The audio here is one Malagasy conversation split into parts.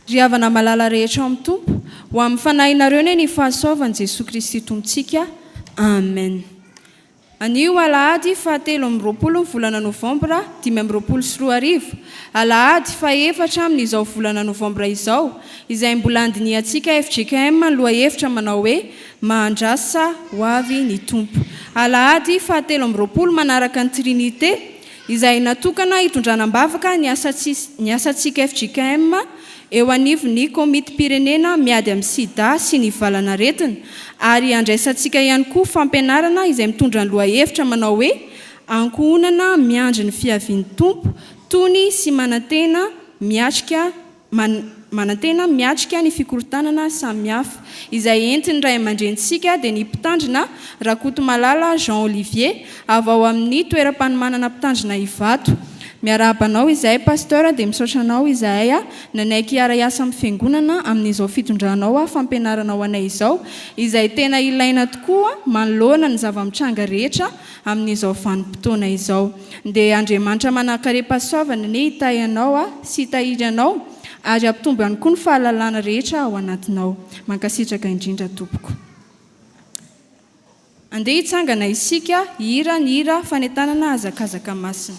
Ry havana malala rehetra ao amin'ny Tompo, ho amin'ny fanahinareo anie ny fahasoavan'i Jesoa Kristy Tompontsika. Amen. Anio alahady fahatelo amby 20 ny volana novambra 2025, alahady fahefatra amin'izao volana novambra izao, izay mbola handinihantsika fjkm ny lohahevitra manao hoe Mahandrasa ho avy ny Tompo. Alahady fahatelo amby 20 manaraka ny Trinite, izay natokana hitondrana am-bavaka ny ny asantsika fjkm eo anivon'ny Komitim-pirenena miady amin'ny sida sy ny valan'aretina ary handraisantsika ihany koa fampianarana izay mitondra ny lohahevitra manao hoe Ankohonana miandry ny fiavian'ny Tompo tony sy manantena miatrika Manantena miatrika ny fikorontanana samihafa izay entin'ny ray aman-drenintsika dia ny mpitandrina Rakotomalala Jean Olivier avy ao amin'ny toeram-panomanana mpitandrina Ivato. Miarahaba anao izahay Pasteur dia misaotra anao izahay nanaiky hiara-hiasa amin'ny fiangonana amin'izao fitondranao fampianarana ho anay izao izay tena ilaina tokoa manoloana ny zava-mitranga rehetra amin'izao vanim-potoana izao. Dia Andriamanitra manankarem-pahasoavana anie hitahy anao sy hitahiry anao ary hampitombo ihany koa ny fahalalana rehetra ao anatinao. Mankasitraka indrindra tompoko. Andeha hitsangana isika hihira ny hira fanentanana hazakazaka masina.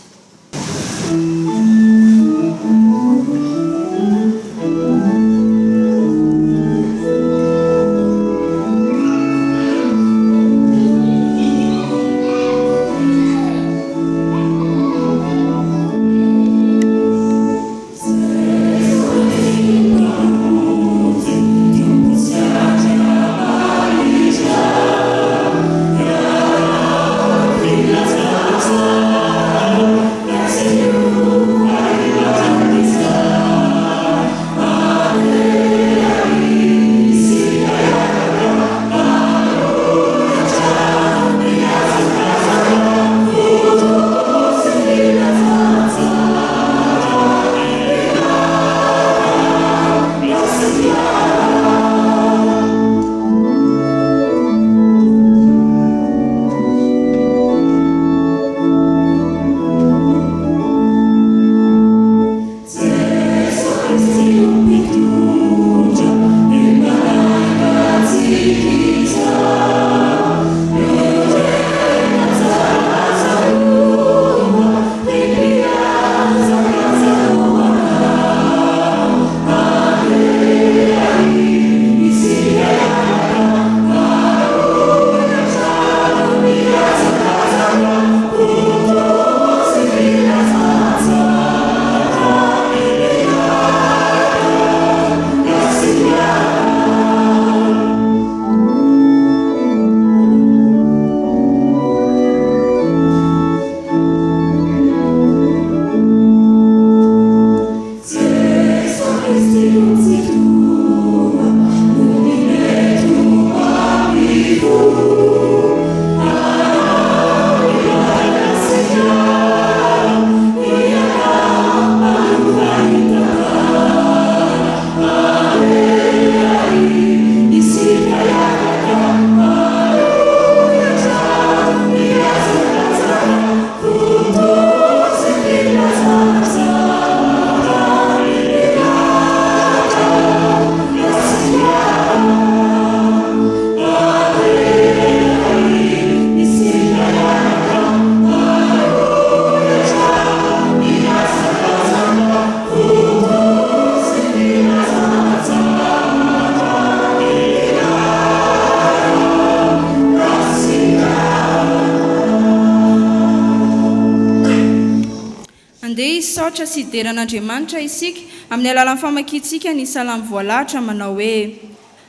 Andeha hisaotra sy hidera an'Andriamanitra isika amin'ny alalan'ny famakiantsika ny salamo voalahatra manao hoe,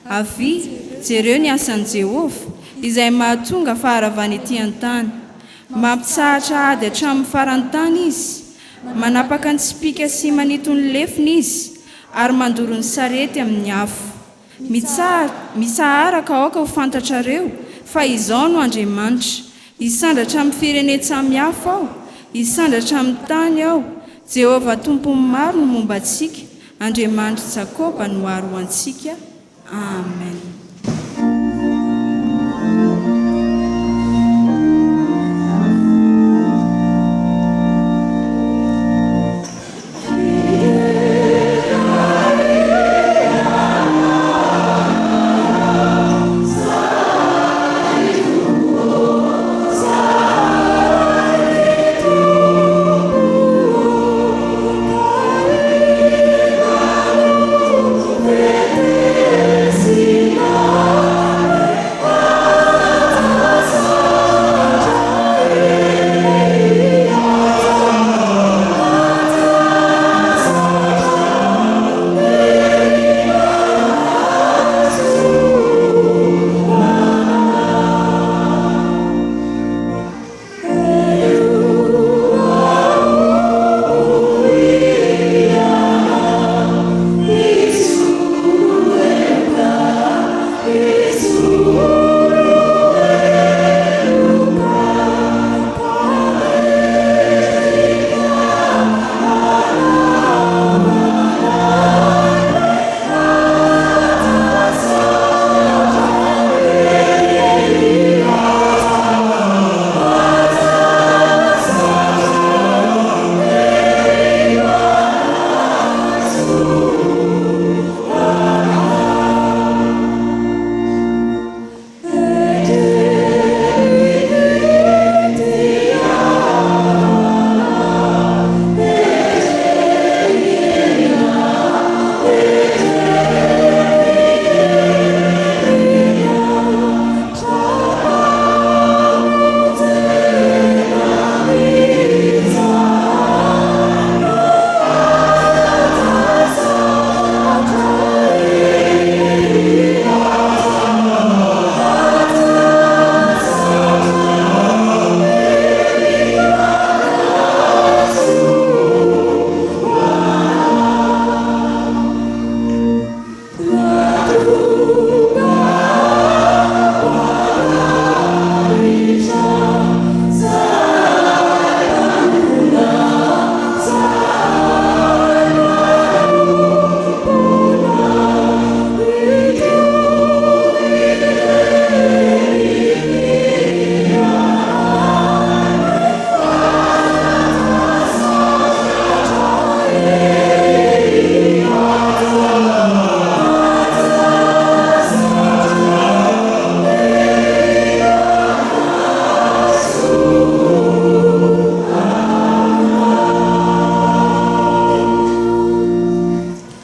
Avia, jereo ny asan'i Jehovah, izay mahatonga faharavana etỳ an-tany. Mampitsahatra ady hatramin'ny faran'ny tany izy. Manapaka ny tsipìka sy manito ny lefona izy, ary mandoro ny sarety amin'ny afo. Mitsaha, mitsahara ka aoka ho fantatrareo fa Izaho no Andriamanitra. Hisandratra amin'ny firenen-tsamy hafa Aho, hisandratra amin'ny tany Aho. Jehovah Tompon'ny maro no momba antsika, Andriamanitr'i Jakoba no aro ho antsika. Amen.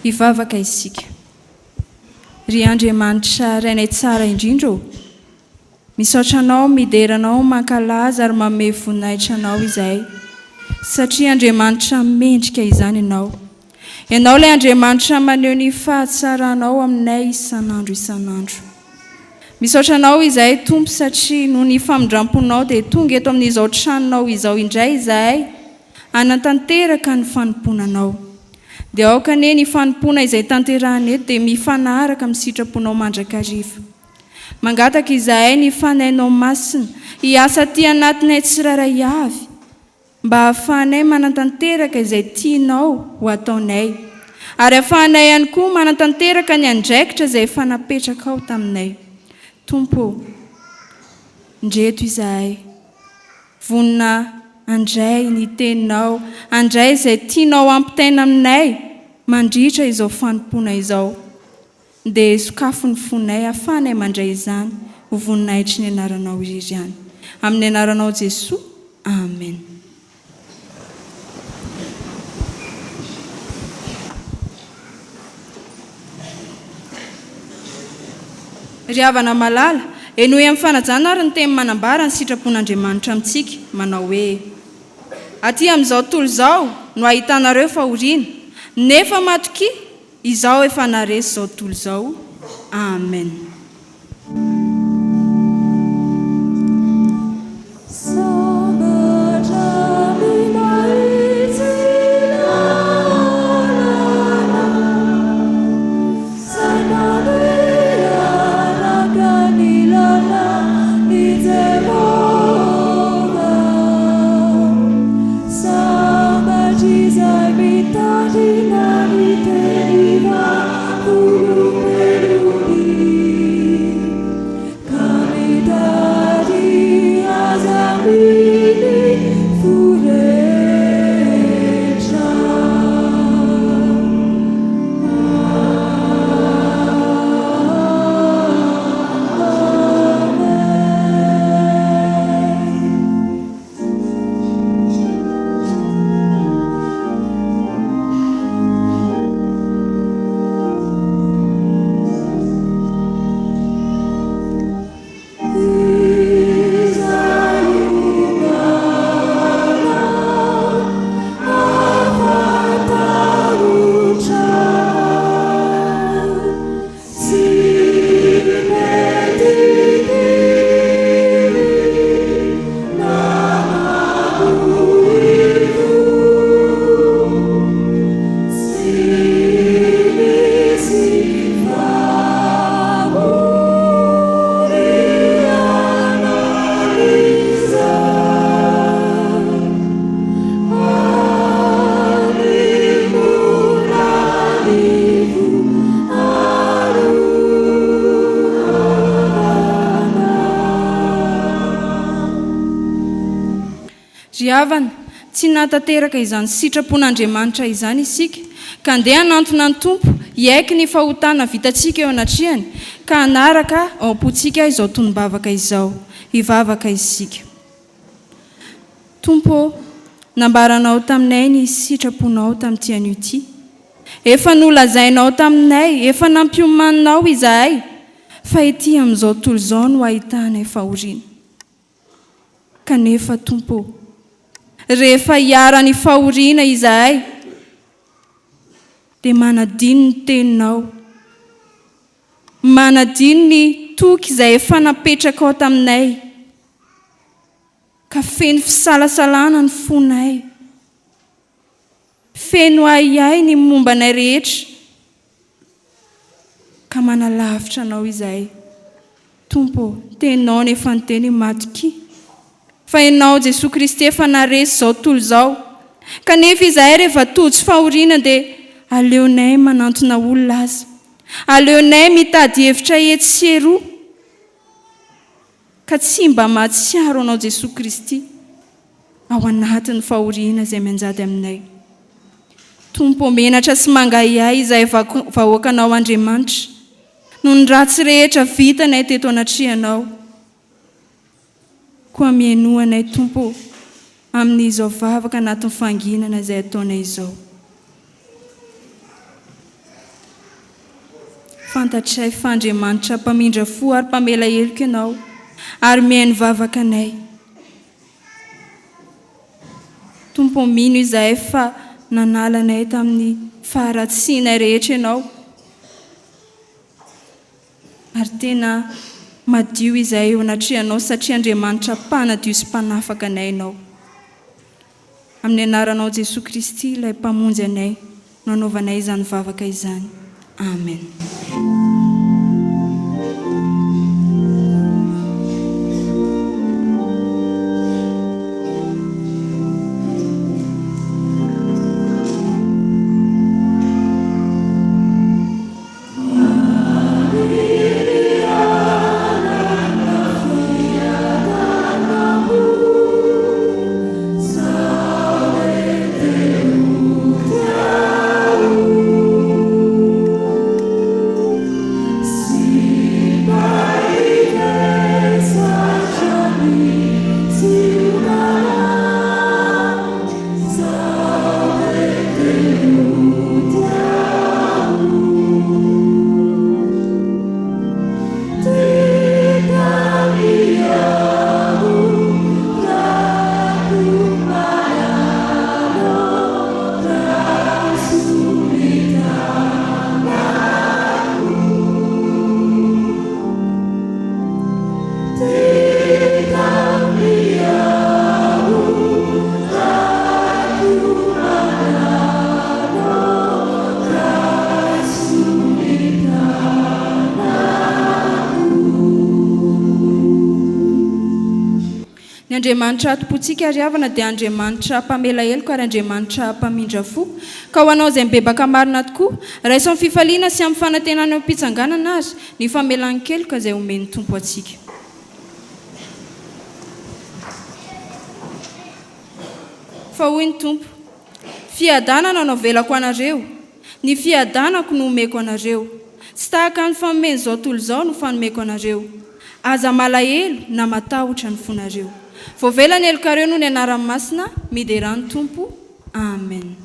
Hivavaka isika. Ry Andriamanitra Rainay tsara indrindra ô, misaotra Anao, midera Anao, mankalaza ary manome voninahitra Anao izahay, satria Andriamanitra mendrika izany Ianao. Ianao ilay Andriamanitra maneho ny fahatsaranao aminay isan'andro isan'andro. Misaotra Anao izahay Tompo satria noho ny famindramponao dia tonga eto amin'izao tranonao izao indray izahay hanatanteraka ny fanompoana Anao. Dia aoka anie ny fanompoana izay tanterahina eto dia mifanaraka amin'ny sitraponao mandrakariva. Mangataka izahay ny Fanahinao Masina hiasa aty anatinay tsirairay avy mba hahafahanay manatanteraka izay tianao ho ataonay ary hahafahanay ihany koa manatanteraka ny andraikitra izay efa napetrakao taminay. Tompo ô, ndreto izahay. Vonona handray ny Teninao, handray izay tianao hampitaina aminay mandritra izao fanompoana izao. Dia sokafy ny fonay hahafahanay mandray izany ho voninahitry ny Anaranao irery ihany. Amin'ny Anaranao Jesoa. Amen. Ry havana malala, henoy amin'ny fanajana ary ny teny manambara ny sitrapon'Andriamanitra amintsika, manao hoe, Aty amin'izao tontolo izao no ahitanareo fahoriana, nefa matokia, Izaho efa naharesy izao tontolo izao. Amen. Ry havana, tsy nahatanteraka izany sitrapon'Andriamanitra izany isika, ka ndeha hanantona ny Tompo, hiaiky ny fahotana vitantsika eo anatrehany, ka hanaraka ao am-pontsika izao tonom-bavaka izao. Hivavaka isika. Tompo ô, nambaranao taminay ny sitraponao tamin'ity anio ity. Efa nolazainao taminay, efa nampiomaninao izahay, fa ety amin'izao tontolo izao no ahitanay fahoriana. Kanefa, Tompo ô, rehefa iharan'ny fahoriana izahay, dia manadino ny Teninao, manadino ny toky izay efa napetrakao taminay, ka feno fisalasalana ny fonay, feno ahiahy ny momba anay rehetra, ka manalavitra Anao izahay. Tompo ô, Teninao no efa niteny matokia fa Ianao Jesoa Kristy efa naharesy izao tontolo izao, kanefa izahay rehefa tojo fahoriana dia aleonay manantona olona aza, aleonay mitady hevitra etsy sy eroa, ka tsy mba mahatsiaro Anao Jesoa Kristy ao anatin'ny fahoriana izay mianjady aminay. Tompo ô, menatra sy mangahiahy izahay vahoakanao Andriamanitra, noho ny ratsy rehetra vitanay teto anatrehanao. Koa mihainoa anay Tompo ô, amin'izao vavaka anatin'ny fahanginana izay ataonay izao. Fantatray fa Andriamanitra mpamindra fo ary mpamela heloka Ianao, ary mihaino vavaka anay. Tompo ô, mino izahay fa nanala anay tamin'ny faharatsianay rehetra Ianao, ary tena madio izahay eo anatrehanao satria Andriamanitra mpanadio sy mpanafaka anay Ianao. Amin'ny anaranao Jesoa Kristy ilay Mpamonjy anay no anaovanay izany vavaka izany. Amen. Ny Andriamanitra atompotsika ry havana dia Andriamanitra mpamela heloka ary Andriamanitra mpamindra fo. Ka ho anao izay mibebaka marina tokoa, raiso amin'ny fifaliana sy amin'ny fanantenana eo am-pitsanganana ary ny famelan-keloka izay omen'ny Tompo antsika. Fa hoy ny Tompo, Fiadanana no avelako anareo, ny fiadanako no omeko anareo. Tsy tahaka ny fanomen'izao tontolo izao no fanomeko anareo. Aza malahelo na matahotra ny fonareo. Voavela ny helokareo noho ny anarany masina, miderà ny Tompo. Amen.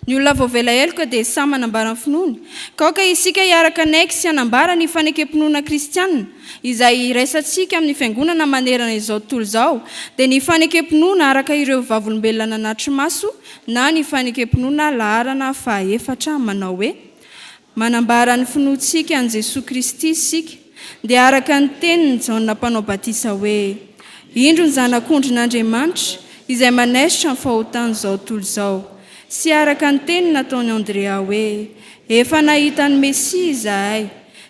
Ny olona voavela heloka dia samy manambara ny finoany, ka aoka isika hiaraka hanaiky sy hanambara ny fanekem-pinoana kristiana izay iraisantsika amin'ny Fiangonana manerana izao tontolo izao, dia ny fanekem-pinoana araka ireo vavolombelona nanatri-maso na ny fanekem-pinoana laharana fahaefatra manao hoe, Manambara ny finoantsika an'i Jesoa Kristy isika, dia araka ny tenin'i Jaona Mpanao Batisa hoe, Indro ny Zanak'ondrin'Andriamanitra, izay manaisotra ny fahotan'izao tontolo izao. Sy araka ny teny nataon'i Andrea hoe, Efa nahita ny Mesia izahay.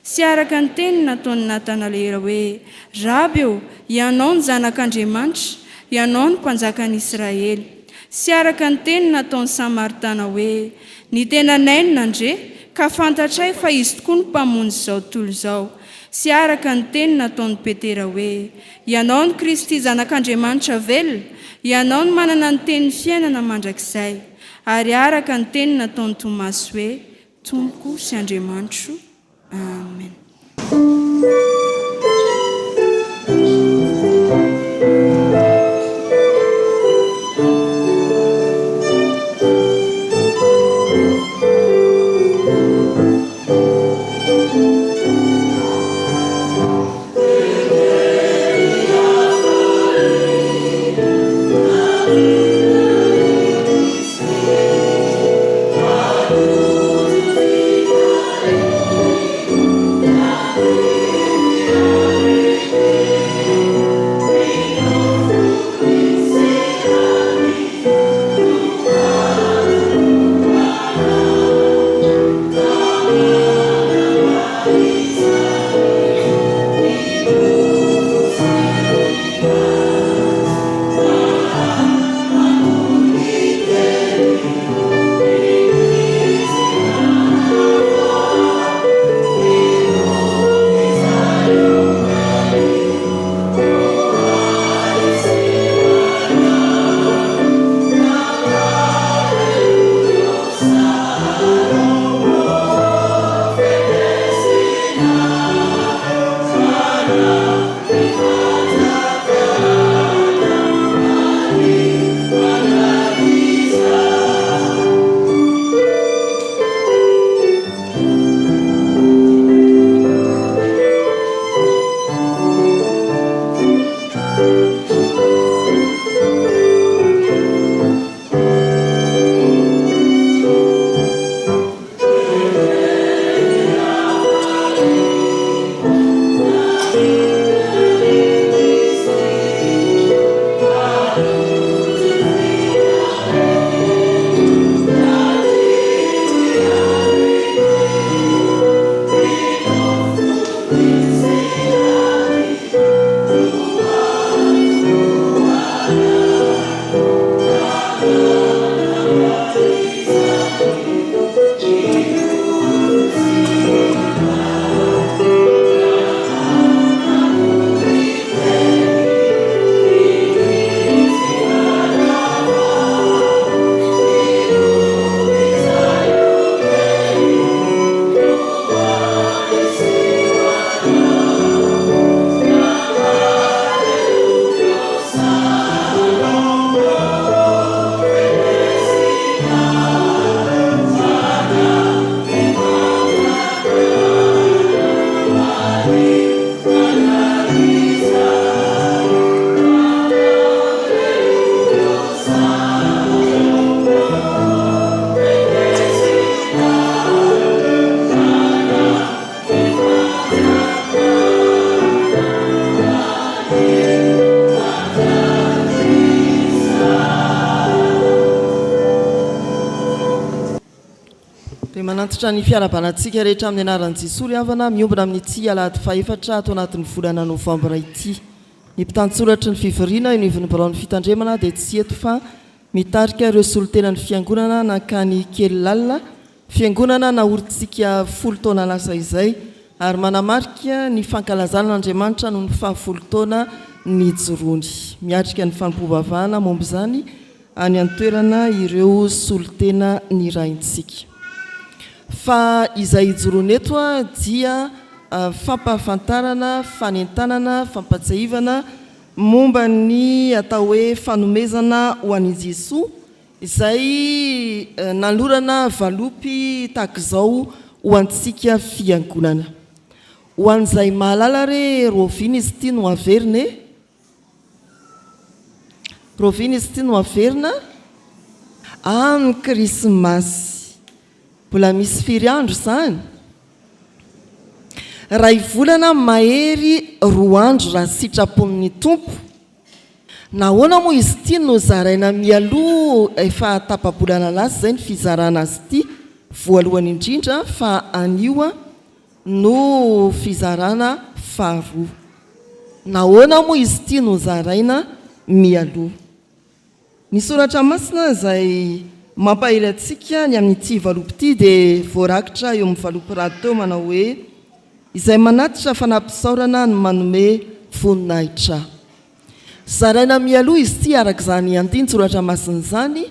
Sy araka ny teny nataon'i Natanalera hoe, Raby ô, Ianao no Zanak'Andriamanitra, Ianao no Mpanjakan'i Israely. Sy araka ny teny nataon'ny Samaritana hoe, Ny tenanay no nandre, ka fantatray fa Izy tokoa no Mpamonjy izao tontolo izao. Sy araka ny teny nataon'i Petera hoe, Ianao no Kristy Zanak'Andriamanitra velona, Ianao no manana ny tenin'ny fiainana mandrakizay. Ary araka ny teny nataon'i Tomasy hoe, Tompoko sy Andriamanitro. Amen. Dia manantitra ny fiarahabana antsika rehetra amin'ny anaran'i Jesoa ry havana, miombona amin'ity alahady fahefatra ato anatin'ny volana novambra ity. Ny mpitantsoratry ny fivoriana eo anivon'ny biraon'ny fitandremana dia tsy eto fa mitarika ireo solontenan'ny fiangonana nankany Kelilalina Fiangonana naorintsika folo taona lasa izay ary manamarika ny fankalazana an'Andriamanitra noho ny fahafolo taona nijoroany. Miatrika ny fanompoam-bavahana momba izany any an-toerana ireo solontena nirahintsika. Fa izay ijoroana eto dia fampahafantarana, fanentanana, fampatsiahivana momba ny atao hoe fanomezana ho an'i Jesoa, Izay nanolorana valopy tahaka izao ho antsika fiangonana. Ho an'izay mahalala re raoviana izy ity no averina e? Raoviana izy ity no averina? Amin'ny krismasy. Mbola misy firy andro izany? Iray volana mahery roa andro raha sitrapon'ny Tompo. Nahoana moa izy ity no zaraina mialoha efa tapa-bolana lasa izay ny fizarana azy ity voalohany indrindra fa anio no fizarana faharoa. Nahoana moa izy ity no zaraina mialoha? Ny soratra masina izay mampahery antsika ny amin'ity valopy ity dia voarakitra eo amin'ny valopy rahateo manao hoe, Izay manatitra fanapisaorana no manome voninahitra. Zaraina mialoha izy ity araka izany andinin-tsoratra masina izany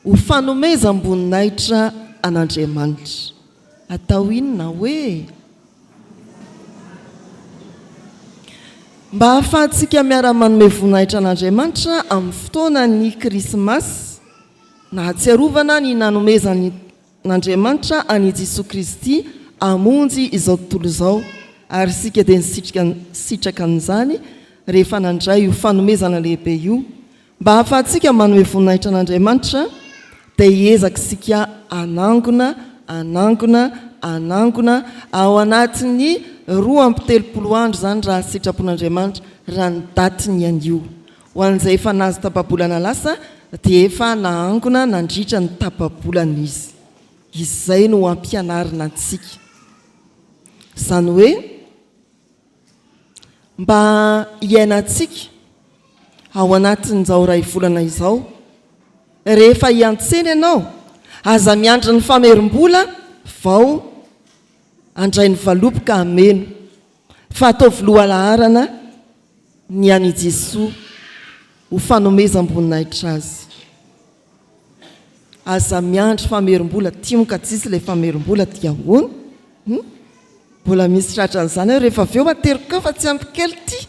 ho fanomezam-boninahitra an'Andriamanitra. Atao inona hoe? Mba hahafahantsika miara-manome voninahitra an'Andriamanitra amin'ny fotoanan'ny Krismasy, nahatsiarovana ny nanomezan'Andriamanitra an'i Jesoa Kristy hamonjy izao tontolo izao, ary isika dia nisitraka an'izany rehefa nandray io fanomezana lehibe io. Mba hahafahantsika manome voninahitra an'Andriamanitra, dia hiezaka isika hanangona, hanangona, hanangona ao anatin'ny 32 andro izany raha sitrapon'Andriamanitra, raha ny datin'ny anio. Ho an'izay efa nahazo tapa-bolana lasa dia efa nahangona nandritra ny tapa-bolana izy. Izay no ampianarina antsika. Izany hoe. Mba hiainantsika ao anatin'izao iray volana izao. Rehefa hiantsena ianao, aza miandry ny famerim-bola vao handray ny valopy ka hameno, fa ataovy lohalaharana ny an'i Jesoa ho fanomezam-boninahitra Azy. Aza miandry famerim-bola, timoka tsisy ilay famerim-bola dia ahoana? Hum? Mbola misy tratran'izany aho rehefa avy eo ateriko eo fa tsy ampy kely ity.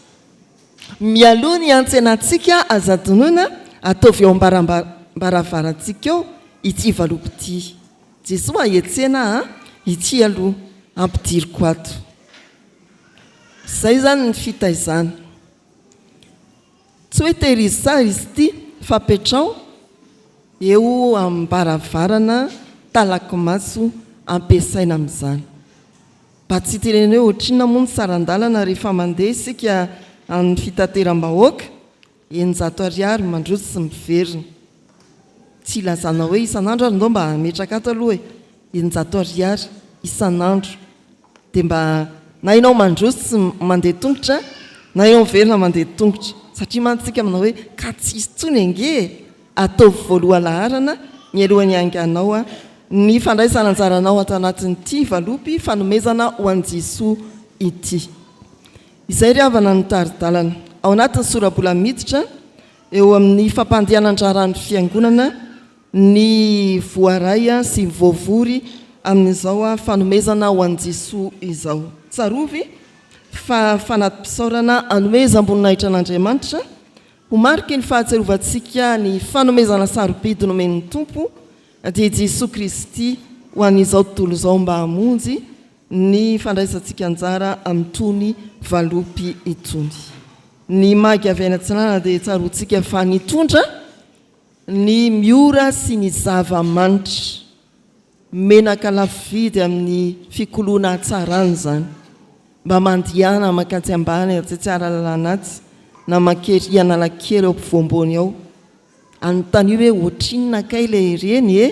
Mialoha ny hiantsenantsika aza adinoina ataovy eo ambaravarantsika eo ity valopy ity. Jesoa a hiantsena a, ity aloha ampidiriko ato. Izay izany ny fitaizana. Tsy hoe tehirizo tsara izy ity fa apetraho eo am-baravarana talaky maso ampiasaina amin'izany. Mba tsy hitenenana hoe ohatrinona moa ny saran-dalana rehefa mandeha isika amin'ny fitateram-bahoaka? 600 ariary mandroso sy miverina. Tsy ilazana hoe isan'andro ary ndao mba hametraka ato aloha e! 600 ariary isan'andro. Dia mba na ianao mandroso sy mandeha tongotra na ianao miverina mandeha tongotra. Satria mantsy isika manao hoe ka tsy hisy intsony ange e! Ataovy voaloha-laharana mialohan'ny hainganao ny fandraisana anjaranao ato anatin'ity valopy fanomezana ho an'i Jesoa ity. Izay ry havana no tari-dalana. Ao anatin'ny sora-bola miditra eo amin'ny fampandehanan-draharahan'ny Fiangonana Ny voaray sy voavory amin'izao fanomezana ho an'i Jesoa izao. Tsarovy fa fanati-pisaorana anomezam-boninahitra an'Andriamanitra ho mariky ny fahatsiarovantsika ny fanomezana sarobidy nomen'ny Tompo dia i Jesoa Kristy ho an'izao tontolo izao mba hamonjy ny fandraisantsika anjara amin'itony valopy itony. Ny Magy avy any Atsinanana dia tsaroantsika fa nitondra Ny miora sy ny zava-manitra. Menaka lafo vidy amin'ny fikoloana hatsarana izany. Mba mandehana mankatsy ambany atsy Tsaralalàna atsy na mankery Analakely ao ampovoam-bony ao. Anontanio hoe ohatrinona kay ilay ireny e?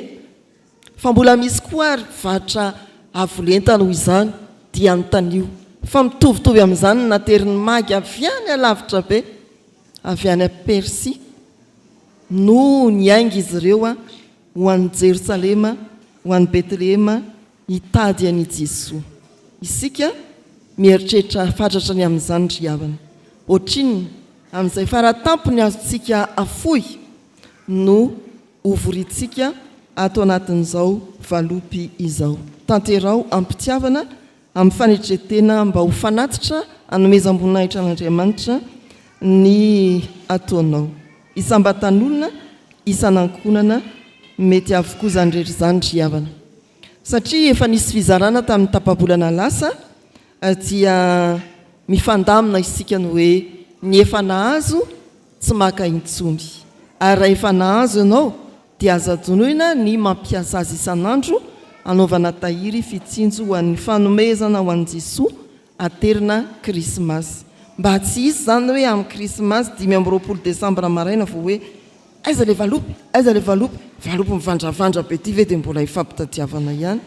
Fa mbola misy koa ary mpivarotra avo lenta noho izany dia anontanio. Fa mitovitovy amin'izany ny naterin'ny magy avy any alavitra be, avy any Persia. No niainga izy ireo ho any Jerosalema, ho any Betlehema, hitady an' i Jesoa. Isika mieritreritra fatratra ny amin'izany ry havana. Ohatrinona, amin'izay faratampony azontsika afoy, no hovoriantsika ato anatin'izao valopy izao. Tanteraho am-pitiavana amin'ny fanetren-tena mba ho fanatitra hanomezam-boninahitra an'Andriamanitra ny ataonao. Isam-batan'olona, isan'ankohonana, mety avokoa izany rehetra izany ry havana. Satria efa nisy fizarana tamin'ny tapa-bolana lasa dia mifandamina isika ny hoe ny efa nahazo tsy maka intsony. Ary raha efa nahazo ianao dia aza adinoina ny mampiasa azy isan'andro hanaovana tahiry fitsinjo ho an'ny fanomezana ho an'i Jesoa aterina Krismasy. Mba tsy hisy izany hoe amin'ny krismasy 25 desambra maraina vao hoe aiza ilay valopy, aiza ilay valopy, valopy mivandravandra be ity ve dia mbola hifampitadiavana ihany.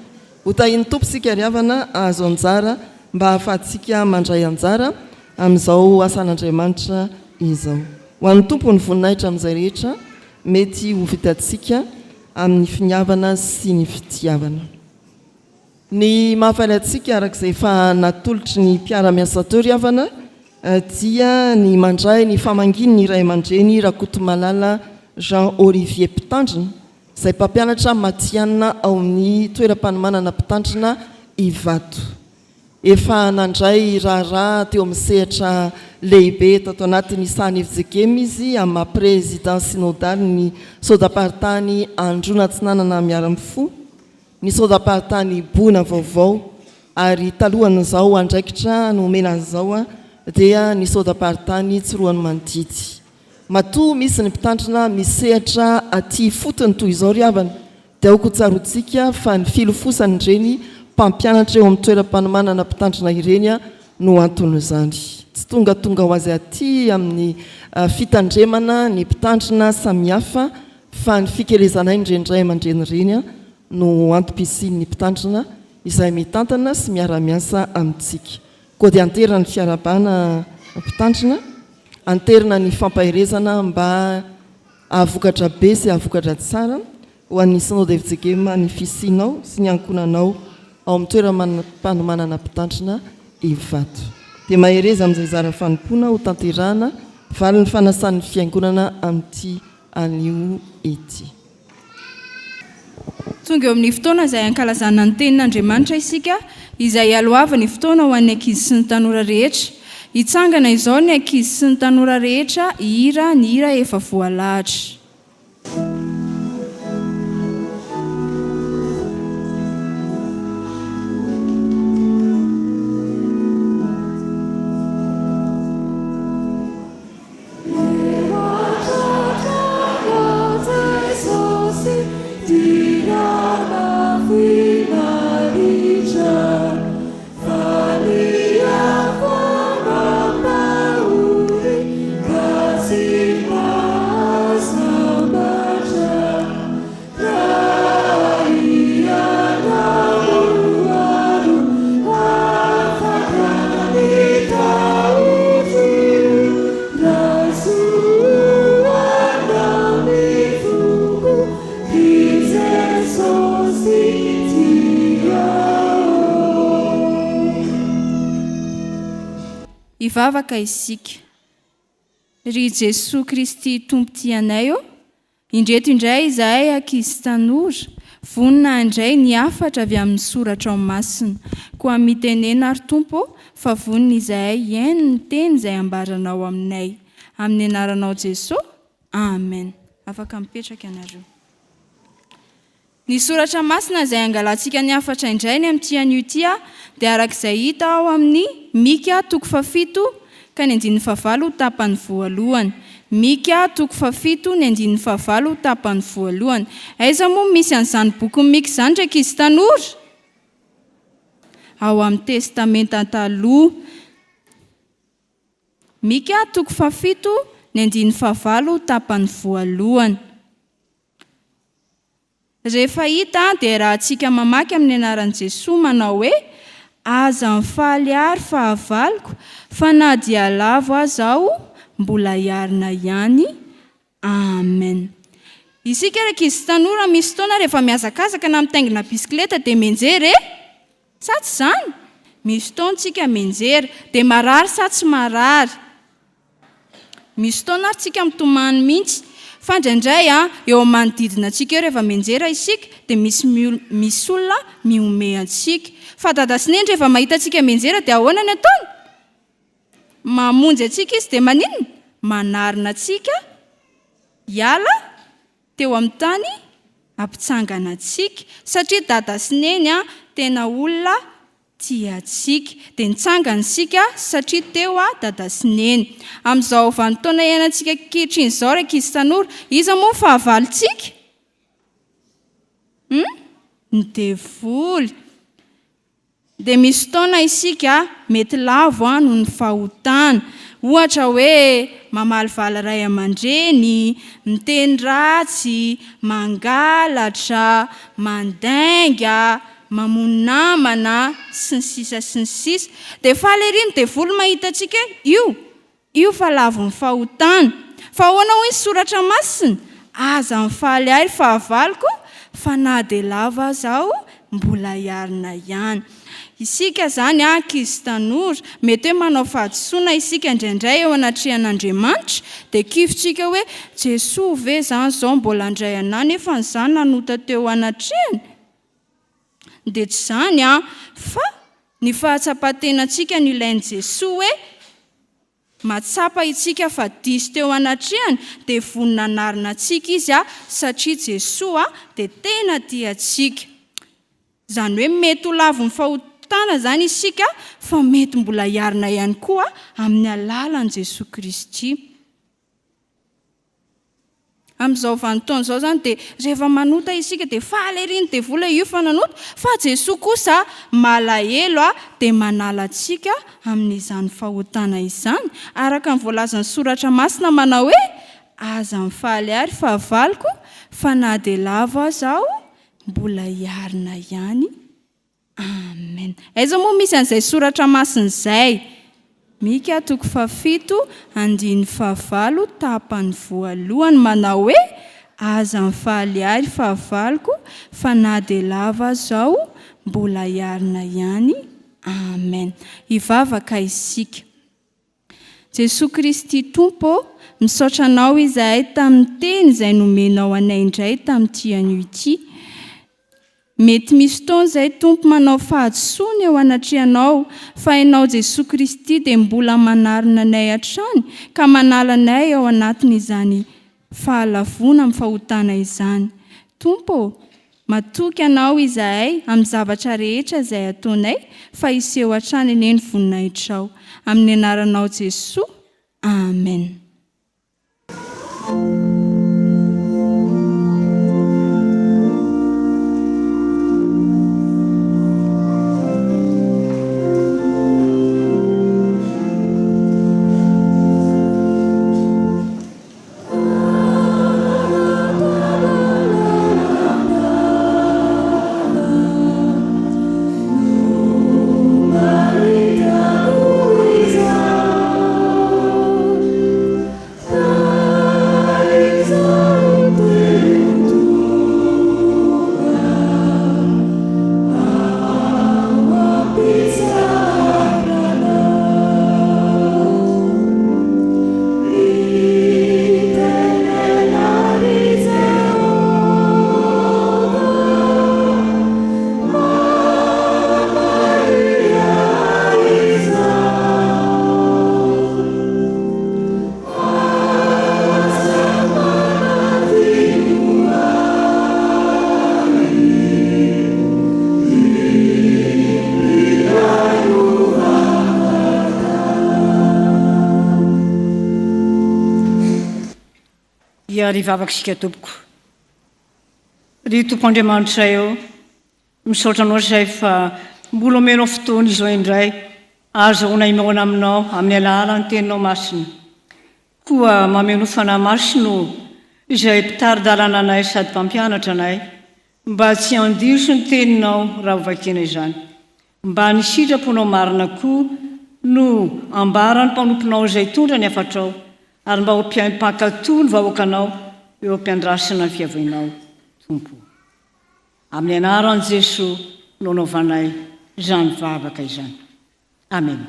Ho tahian'ny Tompo isika ry havana hahazo anjara mba hahafahantsika mandray anjara amin'izao asan'Andriamanitra izao. Ho an'ny Tompo ny voninahitra amin'izay rehetra mety ho vitantsika amin'ny finiavana sy ny fitiavana. Ny mahafaly antsika araka izay efa natolotry ny mpiara-miasa teo ry havana dia ny mandray ny famangian'ny ray aman-dreny Rakotomalala Jean Olivier Mpitandrina izay mpampianatra matihanina ao amin'ny toeram-panomanana mpitandrina Ivato. Efa nandray raharaha teo amin'ny sehatra lehibe tato anatin'ny sahan'ny fjkm izy amin'ny maha Président Synodaly ny Sodam-paritany Androna Atsinanana Miaramifoha, ny Sodam-paritany Boina Vaovao ary talohan'izao andraikitra nomena azy izao dia ny Sodam-paritany Tsiroanomandidy. Matoa misy ny mpitandrina misehatra aty ifotony toy izao ry havana dia aoka ho tsaroantsika fa ny filofosan'ireny mpampianatra eo amin'ny toeram-panomanana mpitandrina ireny no anton'izany. Tsy tongatonga ho azy aty amin'ny fitandremana ny mpitandrina samihafa fa ny fikelezan'ain'ireny ray aman-dreny ireny no antom-pisian'ny mpitandrina izay mitantana sy miara-miasa amintsika. Koa dia anterina ny fiarahabana mpitandrina, anterina ny fampaherezana mba hahavokatra be sy hahavokatra tsara ho an'ny Synode fjkm ny fisianao sy ny ankohonanao ao amin'ny toeram-panomanana mpitandrina Ivato. Dia mahereza amin'izay zara fanompoana ho tanterahana valin'ny fanasan'ny Fiangonana amin'ity anio ity. Tonga eo amin'ny fotoana izay hankalazana ny Tenin'Andriamanitra isika, izay hialohavan'ny fotoana ho an'ny ankizy sy ny tanora rehetra. Hitsangana izao ny ankizy sy ny tanora rehetra hihira ny hira efa voalahatra. Hivavaka isika. Ry Jesoa Kristy Tompo tia anay ô, indreto indray izahay ankizy sy tanora, vonona handray ny hafatra avy amin'ny Soratrao Masina. Koa mitenena ary Tompo ô, fa vonona izahay hihaino ny teny izay ambaranao aminay. Amin'ny anaranao Jesoa, Amen. Afaka mipetraka ianareo. Ny soratra masina izay angalantsika ny hafatra indray ny amin'ity anio ity dia araka izay hita ao amin'ny Mika toko fahafito ka ny andininy fahavalo ho tapany voalohany. Mika toko fahafito ny andininy fahavalo ho tapany voalohany. Aiza moa misy an'izany bokin'i Mika izany ry ankizy tanora? Ao amin'ny Testamenta Taloha. Mika toko fahafito ny andininy fahavalo ho tapany voalohany. Rehefa hita dia rahantsika mamaky amin'ny anaran'i Jesoa manao hoe, Aza mifaly ahy ry fahavaloko fa na dia lavo aza aho mbola hiarina ihany. Amen. Isika ry ankizy sy tanora misy fotoana rehefa mihazakazaka na mitaingina bisikileta dia mianjera e! Sa tsy izany? Misy fotoana tsika mianjera dia marary sa tsy marary? Misy fotoana ary tsika mitomany mihitsy. Fa indraindray a, eo amin'ny manodidina antsika eo rehefa mianjera isika dia misy misy olona mihomehy antsika. Fa dada sy neny rehefa mahita antsika mianjera dia ahoana ny ataony? Mamonjy antsika izy dia maninona? Manarina antsika hiala teo amin'ny tany hampitsangana antsika. Satria dada sy neny a, tena olona tia antsika. Dia nitsangana isika satria teo Dada sy Neny. Amin'izao vanin-taona iainantsika ankehitriny izao ry ankizy tanora, iza moa ny fahavalontsika? Hum? Ny devoly. Dia misy fotoana isika mety lavo noho ny fahotana. Ohatra hoe mamalivaly ray aman-dreny, miteny ratsy, mangalatra, mandainga, mamono namana, sy ny sisa sy ny sisa. Dia faly ery ny devoly mahita antsika hoe io, io fa lavon'ny fahotana. Fa ahoana hoy ny soratra masina? Aza mifaly ahy ry fahavaloko fa na dia lavo aza aho mbola hiarina ihany. Isika izany ankizy tanora, mety hoe manao fahadisoana isika indraindray eo anatrehan'Andriamanitra, dia kifintsika hoe Jesoa ve izany izao mbola handray anà nefa izaho nanota teo anatrehany? Dia tsy izany an, fa ny fahatsapan-tenantsika no ilain'i Jesoa hoe mahatsapa isika fa diso teo anatrehany dia vonona hanarina antsika Izy satria Jesoa dia tena tia antsika. Izany hoe mety ho lavin'ny fahotana izany isika fa mety mbola hiarina ihany koa amin'ny alalan'i Jesoa Kristy. Amin'izao vanin-taona izao izany dia rehefa manota isika dia faly ery ny devoly hoe io fa nanota, fa Jesoa kosa malahelo dia manala antsika amin'izany fahotana izany, araka ny voalazan'ny Soratra Masina manao hoe, Aza mifaly ahy ry fahavaloko fa na dia lavo aza aho mbola hiarina ihany. Amen. Aiza moa misy an'izay soratra masina izay? Mika toko fahafito andininy fahavalo tapany voalohany manao hoe, Aza mifaly ahy ry fahavaloko fa na dia lava aza aho mbola hiarina ihany. Amen. Hivavaka isika. Jesoa Kristy Tompo ô, misaotra Anao izahay tamin'ny teny izay nomenao anay indray tamin'ity anio ity. Mety misy fotoana izay Tompo manao fahadisoana eo anatrehanao fa Ianao Jesoa Kristy dia mbola manarina anay hatrany ka manala anay ao anatin'izany fahalavoana amin'ny fahotana izany. Tompo ô, matoky Anao izahay amin'ny zavatra rehetra izay ataonay fa hiseho hatrany anie ny voninahitrao. Amin'ny anaranao Jesoa. Amen. Hiary hivavaka isika tompoko. Ry Tompo Andriamanitray ô, misaotra Anao izahay fa mbola omenao fotoana izao indray ahazahoana himaona Aminao amin'ny alalan'ny Teninao Masina. Koa mamenoa Fanahy Masina ô, izay mpitari-dalana anay sady mpampianatra anay, mba tsy handiso ny Teninao raha hovakiana izany. Mba ny sitraponao marina koa no ambaran'ny mpanomponao izay hitondra ny hafatrao, ary mba ho mpihaino mpankatò ny vahoakanao eo am-piandrasana ny fiavianao, Tompo ô. Amin'ny anaran'i Jesoa no anaovanay izany vavaka izany. Amena.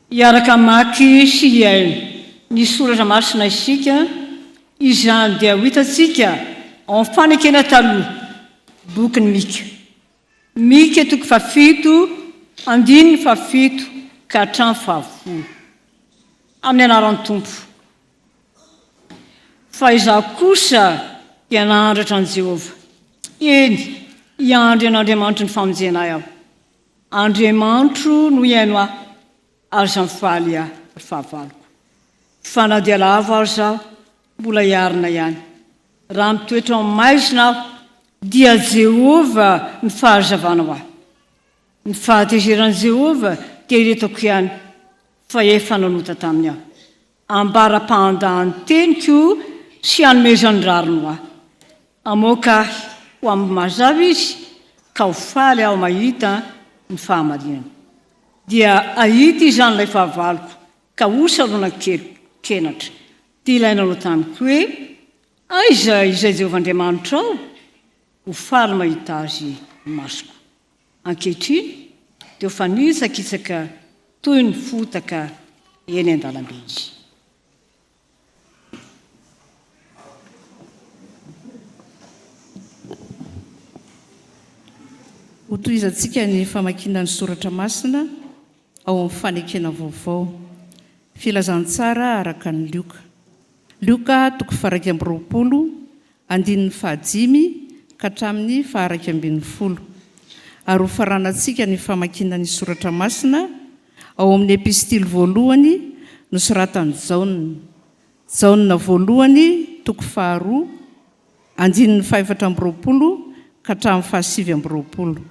Hiaraka hamaky sy hihaino ny soratra masina isika, izany dia ho hitantsika ao amin'ny Fanekena Taloha, bokin'i Mika. Mika toko fahafito, andininy fahafito ka hatramin'ny fahafolo. Amin'ny anaran'ny Tompo. Fa izaho kosa dia nahandratra an'i Jehovah. Eny, hiandry an'Andriamanitry ny famonjena ahy aho. Andriamanitro no hihaino ahy, aza mifaly ahy, ry fahavaloko. Fa na dia lavo aza aho, mbola hiarina ihany. Raha mitoetra ao amin'ny maizina aho, dia Jehovah no fahazavana ho ahy. Ny fahatezeran'i Jehovah dia iretako ihany, fa efa nanota taminy aho. Ambara-pahandà ny teniko sy hanomezany rariny ho ahy. Hamoaka ahy ho amin'ny mazava izy, ka ho faly aho mahita ny fahamarinany. Dia hahita izany ilay fahavaloko, ka hosarona kenatra. Dia ilay nanao tamiko hoe, Aiza izay Jehovah Andriamanitrao? Ho faly mahita azy ny masoko. Ankehitriny dia ho fanitsakitsaka toy ny fotaka eny an-dalambe izy. Hotohizantsika ny famakiana ny soratra masina ao amin'ny Fanekena Vaovao. Filazantsara araka an'i Lioka. Lioka toko faha-21 andininy fahadimy ka hatramin'ny faha-11. Ary hofaranantsika ny famakiana ny soratra masina ao amin'ny epistily voalohany nosoratan'i Jaona. Jaona voalohany toko faharoa andininy faha-24 ka hatramin'ny faha-29.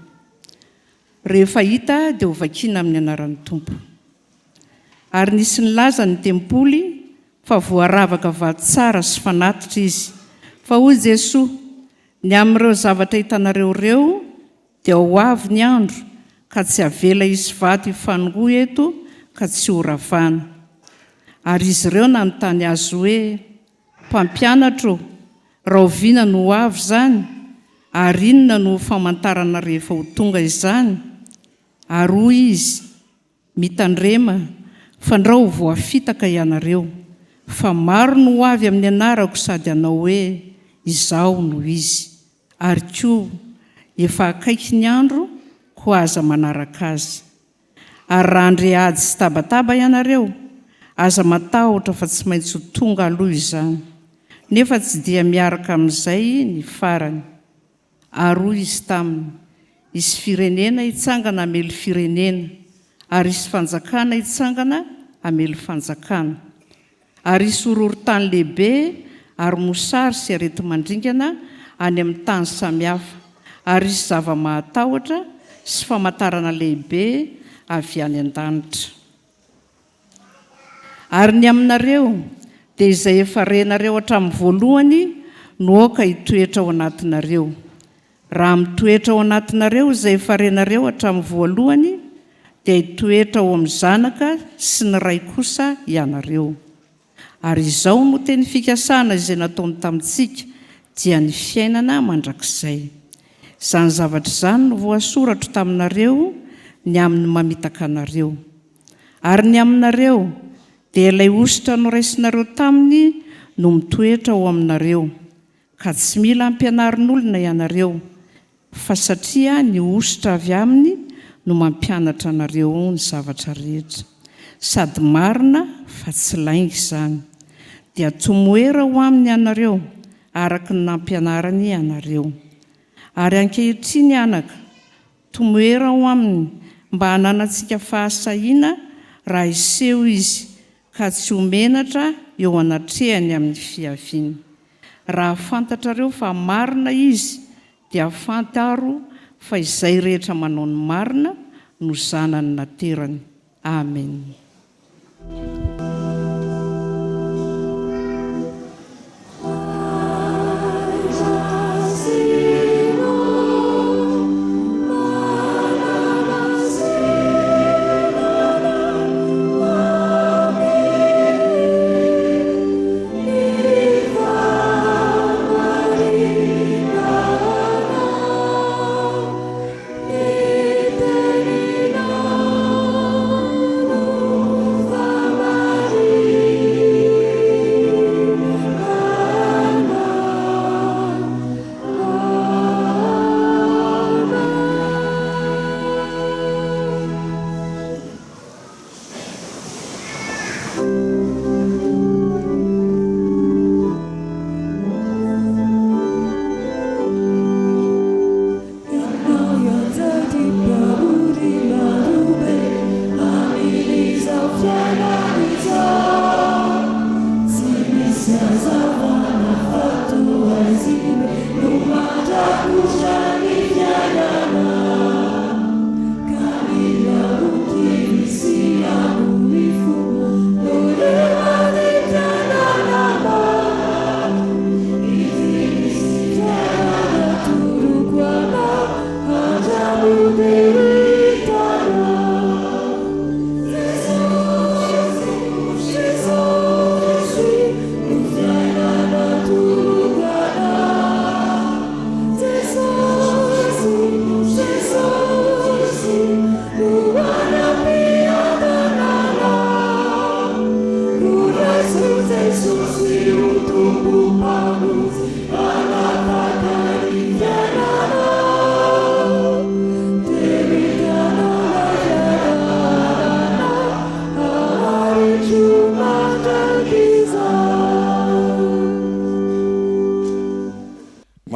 Rehefa hita dia hovakiana amin'ny anaran'ny Tompo. Ary nisy nilaza ny tempoly fa voaravaka vato tsara sy fanatitra izy. Fa hoy Jesoa, Ny amin'ireo zavatra hitanareo ireo dia ho avy ny andro ka tsy havela hisy vato hifanongoa eto ka tsy horavana. Ary izy ireo nanontany Azy hoe, Mpampianatra ô, rahoviana no ho avy izany? Ary inona no ho famantarana rehefa ho tonga izany? Ary hoy Izy, Mitandrema, fandrao ho voafitaka ianareo, fa maro no ho avy amin'ny anarako sady hanao hoe, Izaho no Izy. Ary koa, efa akaiky ny andro, koa aza manaraka azy. Ary raha handre ady sy tabataba ianareo, aza matahotra fa tsy maintsy ho tonga aloha izany. Nefa tsy dia miaraka amin'izay ny farany. Ary hoy izy taminy, Hisy firenena hitsangana hamely firenena, ary hisy fanjakana hitsangana hamely fanjakana. Ary hisy horohorontany lehibe ary mosary sy areti-mandringana any amin'ny tany samihafa, ary hisy zava-mahatahotra sy famantarana lehibe avy any an-danitra. Ary ny aminareo, dia izay efa renareo hatramin'ny voalohany no aoka hitoetra ao anatinareo. Raha mitoetra ao anatinareo izay efa renareo hatramin'ny voalohany, dia hitoetra ao amin'ny Zanaka sy ny Ray kosa ianareo. Ary izao no teny fikasana izay nataony tamintsika, dia ny fiainana mandrakizay. Izany zavatra izany no voasoratro taminareo ny amin'ny mamitaka anareo. Ary ny aminareo, dia ilay hosotra noraisinareo taminy no mitoetra ao aminareo, ka tsy mila ampianarin'olona ianareo, fa satria ny hosotra avy aminy no mampianatra anareo ny zavatra rehetra, sady marina fa tsy lainga izany, dia tomoera ho aminy ianareo, araka ny nampianarany anareo. Ary ankehitriny, anaka, Tomoera ao aminy mba hananantsika fahasahiana raha hiseho izy ka tsy ho menatra eo anatrehany amin'ny fiaviany. Raha fantatrareo fa marina izy dia fantaro fa izay rehetra manao ny marina no zanany naterany. Amen.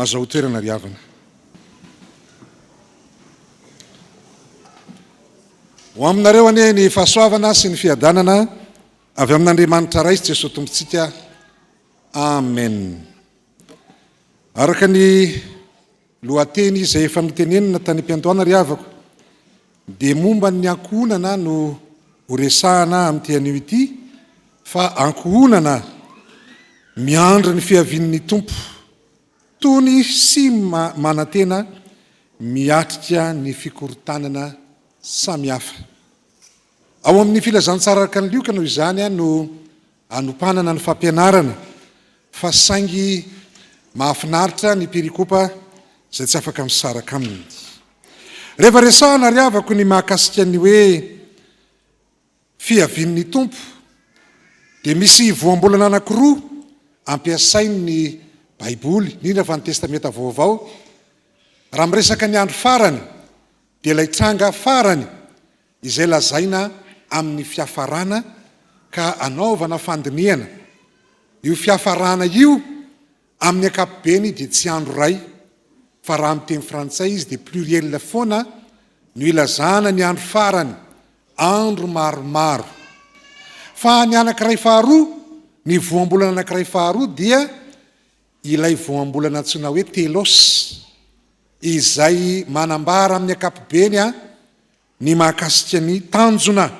Mahazahoa toerana ry havana. Ho aminareo anie ny fahasoavana sy ny fiadanana avy amin'Andriamanitra Ray sy Jesoa Tompontsika. Amen. Araka ny lohateny izay efa notenenina tany am-piandohana ry havako dia momba ny ankohonana no horesahana amin'ity anio ity fa ankohonana miandry ny fiavian'ny Tompo tony sy manantena miatrika ny fikorontanana samihafa. Ao amin'ny Filazantsara araka an'i Lioka noho izany no anompanana ny fampianarana fa saingy mahafinaritra ny perikopa izay tsy afaka misaraka aminy. Rehefa resahana ry havako ny mahakasika ny hoe fiavian'ny Tompo dia misy voambolana anankiroa ampiasain'ny Baiboly, indrindra fa ny Testamenta Vaovao, raha miresaka ny andro farany dia ilay tranga farany izay lazaina amin'ny fiafarana ka anaovana fandinihana. Io fiafarana io amin'ny ankapobeny dia tsy andro iray fa raha amin'ny teny frantsay izy dia pluriel foana no ilazana ny andro farany, andro maromaro. Fa ny anankiray faharoa, ny voambolana anankiray faharoa dia ilay voambolana antsoina hoe telos izay manambara amin'ny ankapobeny ny mahakasika ny tanjona,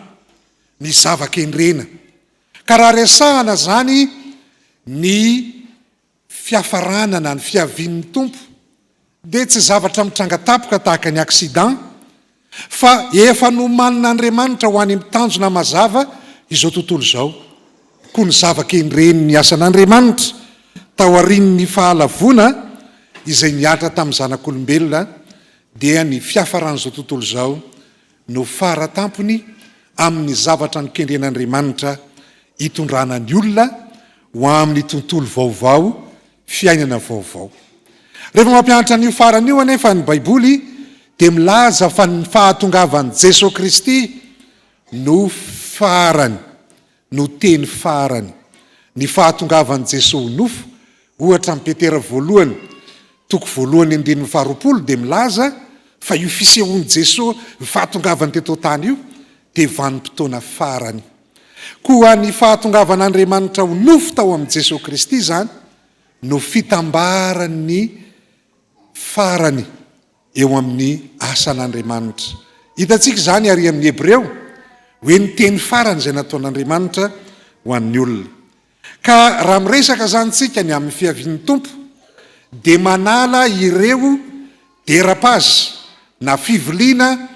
ny zava-kendrena. Ka raha resahana izany ny fiafarana na ny fiavian'ny Tompo dia tsy zavatra mitranga tampoka tahaka ny accident fa efa nomanin'Andriamanitra ho any amin'ny tanjona mazava izao tontolo izao. Koa ny zava-kendren'ny asan'Andriamanitra taorian'ny fahalavoana izay nihatra tamin'ny zanak'olombelona dia ny fiafaran'izao tontolo izao no fara tampony amin'ny zavatra nokendren'Andriamanitra hitondrana ny olona ho amin'ny tontolo vaovao, fiainana vaovao. Rehefa mampianatra an'io farany io anefa ny Baiboly dia milaza fa ny fahatongavan'i Jesoa Kristy no farany. no teny farany. Ny fahatongavan'i Jesoa ho nofo, ohatra amin'i Petera voalohany, toko voalohany andininy faharoapolo dia milaza fa io fisehoan'i Jesoa, ny fahatongavany teto an-tany io, dia vanim-potoana farany. Koa ny fahatongavan'Andriamanitra ho nofo tao amin'i Jesoa Kristy izany no fitambaran'ny farany eo amin'ny asan'Andriamanitra. Hitantsika izany ary amin'ny Hebreo, hoe ny teny farany izay nataon'Andriamanitra ho an'ny olona. Ka raha miresaka izany tsika ny amin'ny fiavian'ny Tompo, dia manala ireo dérapage na fiviliana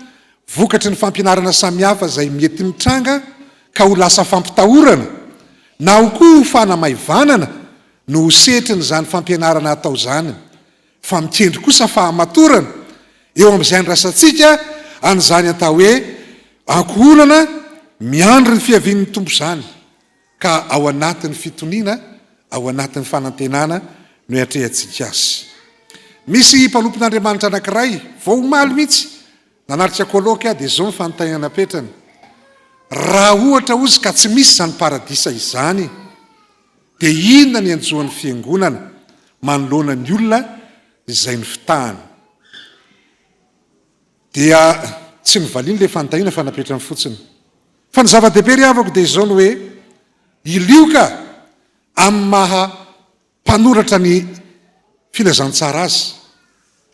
vokatry ny fampianarana samihafa izay mety mitranga ka ho lasa fampitahorana na ho koa ho fanamaivanana no ho setrin'izany fampianarana atao izany. fa mikendry kosa fahamatorana eo amin'izay andrasantsika an'izany atao hoe ankohonana miandry ny fiavian'ny Tompo izany, ka ao anatin'ny fitoniana, ao anatin'ny fanantenana no iatrehantsika azy. Misy mpanompon'Andriamanitra anankiray, vao omaly mihitsy, nanatrika colloque aho dia izao ny fanontaniana napetrany, Raha ohatra hozy ka tsy misy izany paradisa izany, Dia inona ny anjoan'ny fiangonana manoloana ny olona izay nofitahana? Dia tsy novaliany ilay fanontaniana fa napetrany fotsiny. Fa ny zava-dehibe ry havako dia izao ny hoe, i Lioka amin'ny maha mpanoratra ny filazantsara azy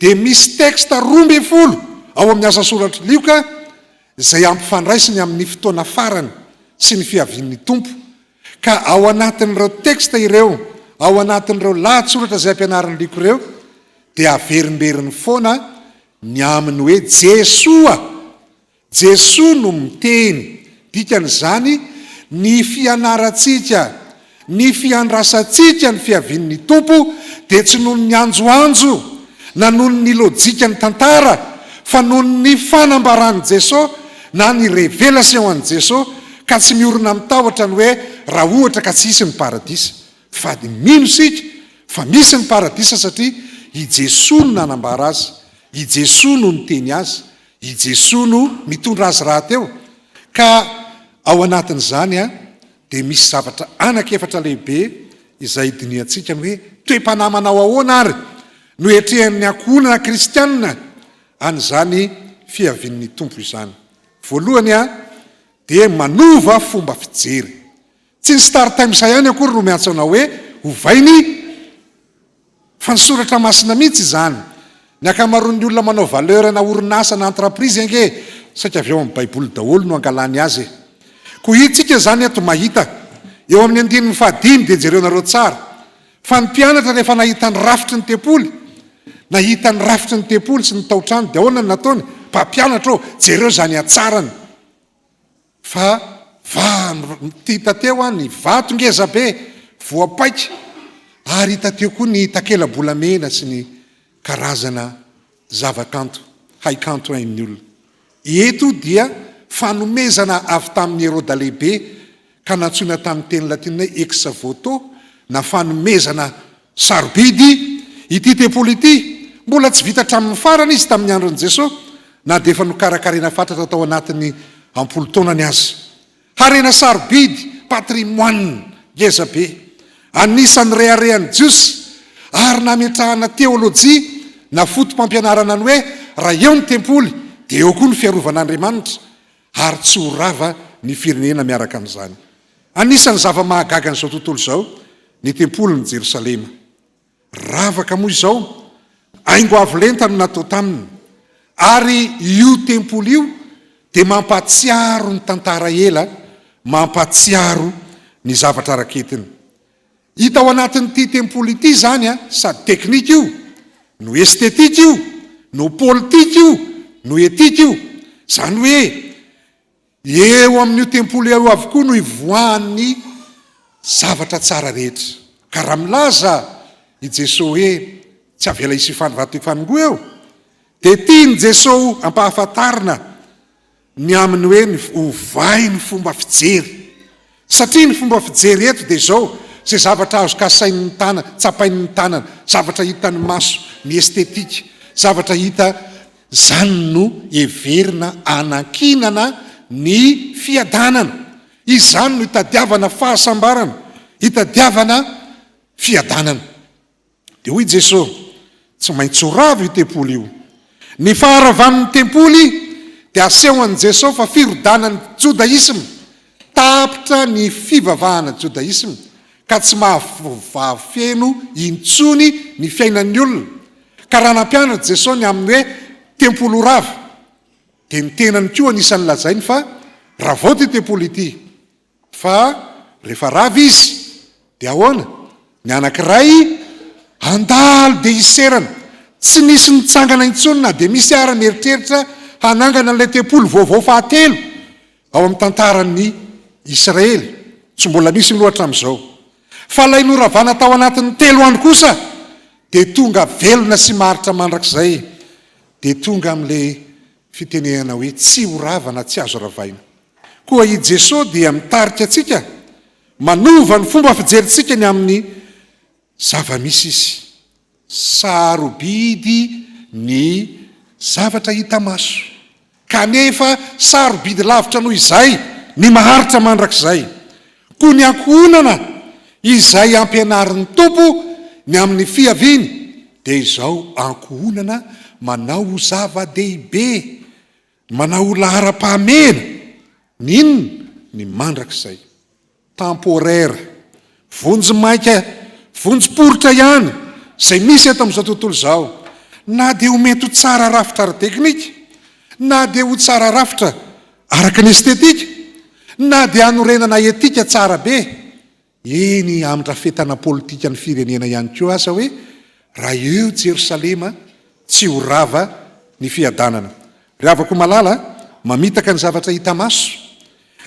dia misy texte 12 ao amin'ny asa soratr'i Lioka izay ampifandraisiny amin'ny fotoana farany sy ny fiavian'ny Tompo, ka ao anatin'ireo texte ireo, ao anatin'ireo lahatsoratra izay ampianarin'i Lioka ireo dia averimberiny foana ny amin'ny hoe Jesoa Jesoa no miteny. Dikan'izany, ny fianarantsika, ny fiandrasantsika ny fiavian'ny Tompo dia tsy noho ny anjoanjo na noho ny lojikan'ny tantara fa noho ny fanambaran'i Jesoa na ny revelation an'i Jesoa ka tsy miorina amin'ny tahotra ny hoe raha ohatra ka tsy hisy ny paradisa fa mino isika fa misy ny paradisa satria i Jesoa no nanambara azy, i Jesoa no niteny azy, I Jesoa no mitondra azy rahateo, ka ao anatin'izany dia misy zavatra anankiefatra lehibe izay dinihantsika ny hoe toe-panahy manao ahoana ary no iatrehan'ny ankohonana kristianina an'izany fiavian'ny Tompo izany. Voalohany dia manova fomba fijery. Tsy ny Star Times ihany akory no miantso anao hoe ovainy fa ny soratra masina mihitsy izany. Ny ankamaroan'ny olona manao valeur na orinasa na entreprise ange saika avy ao amin'ny baiboly daholo no angalany azy e. Koa itsika izany eto mahita eo amin'ny andininy fahadimy dia jereonareo tsara fa ny mpianatra rehefa nahita ny rafitry ny tempoly, nahita ny rafitry ny tempoly sy ny tao-trano dia ahoana no nataony? Mpampianatra ô, jereo izany hatsarany. Fa va hita teo an ny vato ngeza be voapaika ary hita teo koa ny takela-bolamena sy ny karazana zava-kanto, haikanto hain'ny olona. Eto dia fanomezana avy tamin'i Heroda Lehibe ka nantsoina tamin'ny teny latinina hoe ex voto na fanomezana sarobidy ity tempoly ity. Mbola tsy vita hatramin'ny farany izy tamin'ny andron'i Jesoa na dia efa nokarakaraina fatratra tao anatin'ny am-polo taonany aza. Harena sarobidy, patrimoine, ngeza be. Anisan'ny reharehan'ny Jiosy ary nametrahana teolojia na foto-pampianarana ny hoe raha eo ny tempoly dia eo koa ny fiarovan'Andriamanitra ary tsy ho rava ny firenena miaraka amin'izany. Anisan'ny zava-mahagaga an'izao tontolo izao ny tempolin'i Jerosalema. Ravaka moa izao, haingo avo lenta no natao taminy, ary io tempoly io dia mampahatsiaro ny tantara ela, mampahatsiaro ny zavatra raketiny. Hita ao anatin'ity tempoly ity izany an, sady teknika io, no estetika io, no politika io, no etika io. Izany hoe eo amin'io tempoly io avokoa no ivoahan'ny zavatra tsara rehetra. Ka raha milaza i Jesoa hoe tsy avela hisy vato hifanongoa eo, dia tian'i Jesoa ampahafantarina ny amin'ny hoe ny ovay ny fomba fijery. Satria ny fomba fijery eto dia izao, izay zavatra azo kasain'ny tanana, tsapain'ny tanana, zavatra hitan'ny maso, ny estetika, zavatra hita, izany no heverina anankinana ny fiadanana. Izany no itadiavana fahasambarana, itadiavana fiadanana. Dia hoy Jesoa, Tsy maintsy ho rava io tempoly io. Ny faharavan'ny tempoly dia asehon'i Jesoa fa firodanan'ny jodaisma. Tapitra ny fivavahana jodaisma ka tsy mahavafeno intsony ny fiainan'ny olona. Ka raha nampianatra Jesoa ny amin'ny hoe tempoly ho rava, dia ny tenany koa anisan'ny lazainy fa ravao ity tempoly ity. Fa rehefa rava izy dia ahoana? Ny anankiray handalo dia hiserana. Tsy nisy nitsangana intsony na dia misy ara ny eritreritra hanangana an'ilay tempoly vaovao fahatelo ao amin'ny tantaran'ny Israely. Tsy mbola misy aloha hatramin'izao. Fa ilay noravana tao anatin'ny telo andro kosa dia tonga velona sy maharitra mandrakizay. Dia tonga amin'ilay fitenenana hoe tsy ho rava na tsy azo ravaina. Koa i Jesoa dia mitarika antsika manova ny fomba fijerintsika ny amin'ny zava-misy Izy. Sarobidy ny zavatra hita maso, kanefa sarobidy lavitra noho izay ny maharitra mandrakizay. Koa ny ankohonana izay ampianarin'ny Tompo ny amin'ny fiaviany dia izao ankohonana manao ho zava-dehibe Manao ho laharam-pahamehana ny inona? Ny mandrakizay. Temporaire. Vonjy maika, vonjy poritra ihany izay misy eto amin'izao tontolo izao. Na dia ho mety ho tsara rafitra ara-teknika, na dia ho tsara rafitra araka ny estetika, na dia hanorenana etika tsara be, Eny andrafetana politikan'ny firenena ihany koa aza hoe raha eo Jerosalema tsy ho rava ny fiadanana. Ry havako malala a, mamitaka ny zavatra hita maso,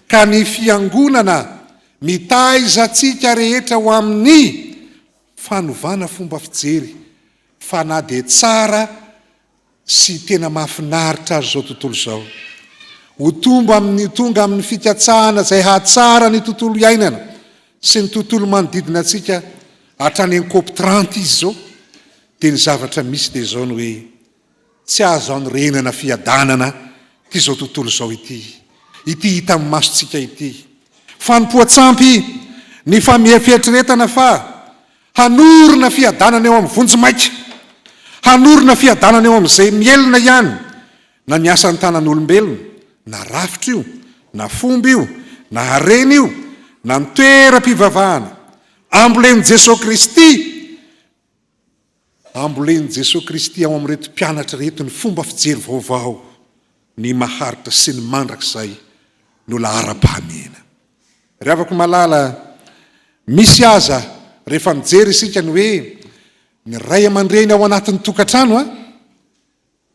ka ny fiangonana mitaiza antsika rehetra ho amin'ny fanovana fomba fijery fa na dia tsara sy tena mahafinaritra azy izao tontolo izao. Ho tombo amin'ny tonga amin'ny fikatsahana izay hahatsara ny tontolo iainana sy ny tontolo manodidina antsika hatrany amin'ny cop 30 izy izao, dia ny zavatra misy dia izao ny hoe tsy azo anorenana fiadanana ity izao tontolo izao ity, ity hita amin'ny masontsika ity. Fanompoan-tsampy ny fieritreretana fa Hanorina fiadanana eo amin'ny vonjimaika. Hanorina fiadanana eo amin'izay mihelina ihany, na ny asan'ny tanan'olombelona, na rafitra io, na fomba io, na harena io, na ny toeram-pivavahana. Ambolen'i Jesoa Kristy, ambolen'i Jesoa Kristy ao amin'ireto mpianatra ireto ny fomba fijery vaovao, ny maharitra sy ny mandrakizay no laharam-pahamehana. Ry havako malala, misy aza rehefa mijery isika ny hoe ny ray aman-dreny ao anatin'ny tokantrano a,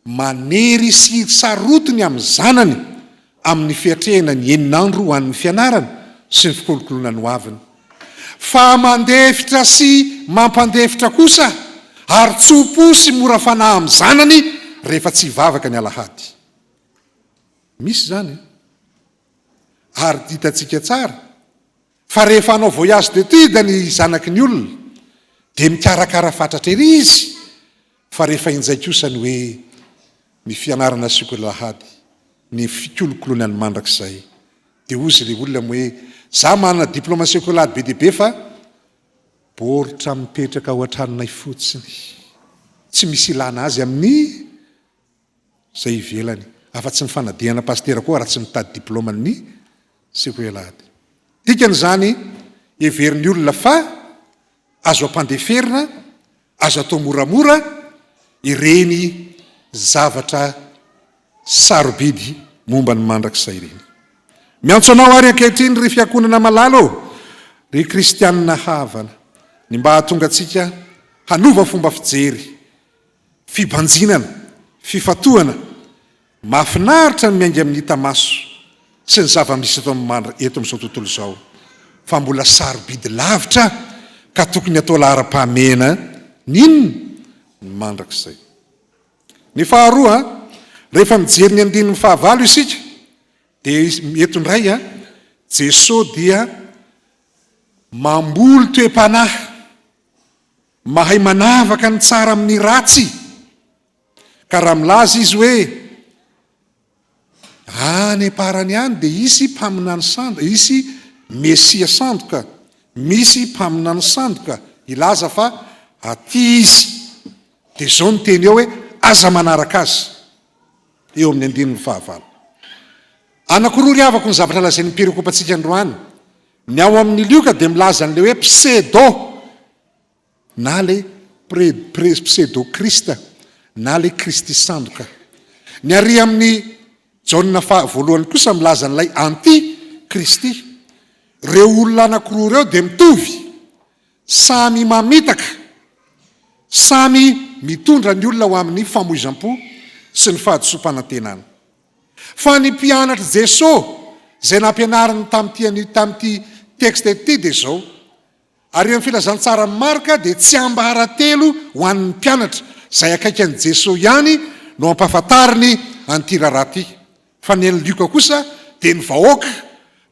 manery sy sarotiny amin'ny zanany amin'ny fiatrehana ny enina andro ho an'ny fianarana sy ny fikolokoloana ny hoaviny. Fa mandefitra sy mampandefitra kosa ary tso-po sy mora fanahy amin'ny zanany rehefa tsy hivavaka ny alahady. Misy izany an! Ary hitantsika tsara fa rehefa hanao voyage d'étude ny zanaky ny olona dia mikarakara fatratra ery izy fa rehefa injay kosa ny hoe ny fianarana sekoly alahady, ny fikolokoloana ny mandrakizay dia hozy ilay olona hoe za manana diplôme sekoly alahady be dia be fa baoritra mipetraka ao an-tranonay fotsiny, tsy misy ilana azy amin'ny izay ivelany, afa-tsy ny fanadihana pasitera koa raha tsy mitady diplaoman'ny sekoly alahady. Dikan'izany, heverin'ny olona fa azo ampandeferina, azo atao moramora ireny zavatra sarobidy momba ny mandrakizay ireny. Miantso anao àry ankehitriny ry fiankohonana malala ô, ry kristianina havana, ny mba hahatonga antsika hanova fomba fijery Fibanjinana, fifantohana, mahafinaritra ny miainga amin'ny hita maso sy ny zava-misy eto amin'ny eto amin'izao tontolo izao, fa mbola sarobidy lavitra ka tokony atao laharam-pahamehana ny inona? Ny mandrakizay. Ny faharoa, rehefa mijery ny andininy fahavalo isika, dia eto indray Jesoa dia mamboly toe-panahy. Mahay manavaka ny tsara amin'ny ratsy. Ka raha milaza izy hoe, Any am-parany any dia hisy mpaminany sandoka, hisy Mesia sandoka, misy mpaminany sandoka hilaza fa aty izy. Dia izao ny teny eo hoe, Aza manaraka azy. Eo amin'ny andininy fahavalo. Anankiroa ry havako ny zavatra lazain'ny perikopantsika androany. Ny ao amin'ny Lioka dia milaza an'ilay hoe pseudo na ilay pre, pre, pseudo-Christ na ilay Kristy sandoka. Ny ary amin'ny Jaona faha voalohany kosa milaza an'ilay anti-Kristy. Ireo olona anankiroa ireo dia mitovy, samy mamitaka, samy mitondra ny olona ho amin'ny famoizam-po sy ny fahadisoam-panantenana. Fa ny mpianatr'i Jesoa izay nampianariny tamin'ity anio tamin'ity texte ity dia izao, Ary eo amin'ny filazantsaran'i Marka dia tsiambaratelo ho an'ny mpianatra izay akaiky an'i Jesoa ihany no ampahafantariny an'ity raharaha ity, fa ny an'i Lioka kosa dia ny vahoaka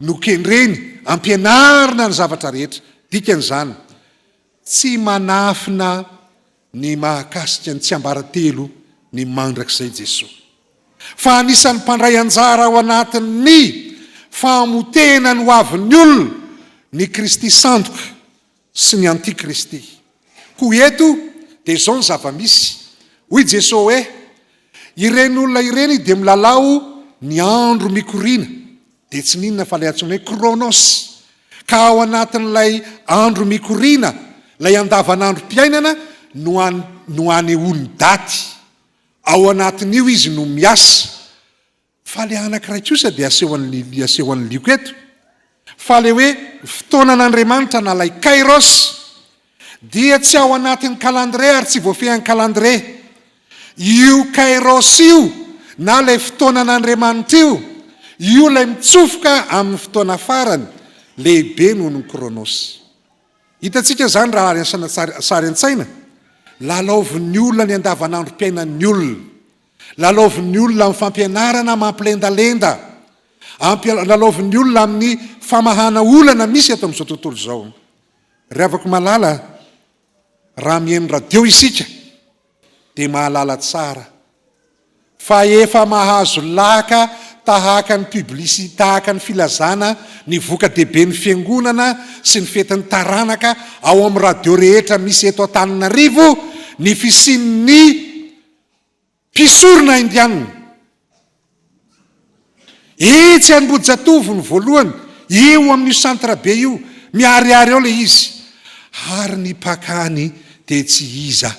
no kendreny ampianarina ny zavatra rehetra. Dikan'izany, tsy manafina ny mahakasika ny tsiambaratelo ny mandrakizay Jesoa. Fa anisan'ny mpandray anjara ao anatin'ny famotehana ny hoavin'ny olona ny Kristy sandoka sy ny antikristy. Koa eto dia izao ny zava-misy, hoy Jesoa hoe, Ireny olona ireny dia milalao ny andro mikoriana, dia tsy n'inona fa ilay antsoina hoe chronos, ka ao anatin'ilay andro mikoriana, ilay andavanandrom-piainana no no anehoany daty. Ao anatin'io izy no miasa. Fa ilay anankiray kosa dia asehon'ny asehon'ny lioko eto fa ilay hoe fotoanan'Andriamanitra na ilay kairos dia tsy ao anatin'ny calendrier ary tsy voafehin'ny calendrier. Io kairos io na ilay fotoanan'Andriamanitra io, io ilay mitsofoka amin'ny fotoana farany, lehibe noho ny chronos. Hitantsika izany raha raisina sary an-tsaina, lalaovin'ny olona ny andavanandrom-piainan'ny olona. Lalaovin'ny olona amin'ny fampianarana mampilendalenda. Lalaovin'ny olona amin'ny famahana olana misy eto amin'izao tontolo izao. Ry havako malala, raha mihaino radio isika dia mahalala tsara fa efa mahazo laka tahaka ny publici tahaka ny filazana ny voka-dehiben'ny fiangonana sy ny fetin'ny taranaka ao amin'ny radio rehetra misy eto Antananarivo ny fisian'ny. Mpisorona indianina. Etsy Ambohijatovo ny voalohany, eo amin'io centre be io, miharihary ao ilay izy. Ary ny mpakany dia tsy iza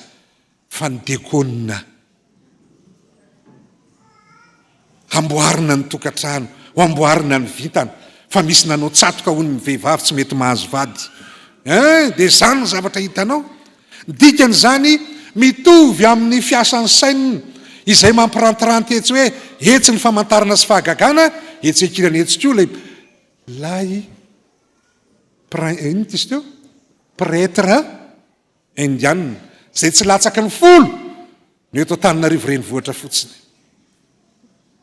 fa ny dekônina. Hamboarina ny tokantrano, ho amboarina ny vintana, fa misy nanao tsatoka hono ny vehivavy tsy mety mahazo vady. Hein, dia izany ny zavatra hitanao. Ny dikan'izany, mitovy amin'ny fiasan'ny saina izay mampirantiranty etsy hoe etsy ny famantarana sy fahagagana, etsy ankilany etsy koa ilay ilay prin, inona ity izy teo? Prêtre indiana, izay tsy latsaky ny folo no eto Antananarivo renivohitra fotsiny.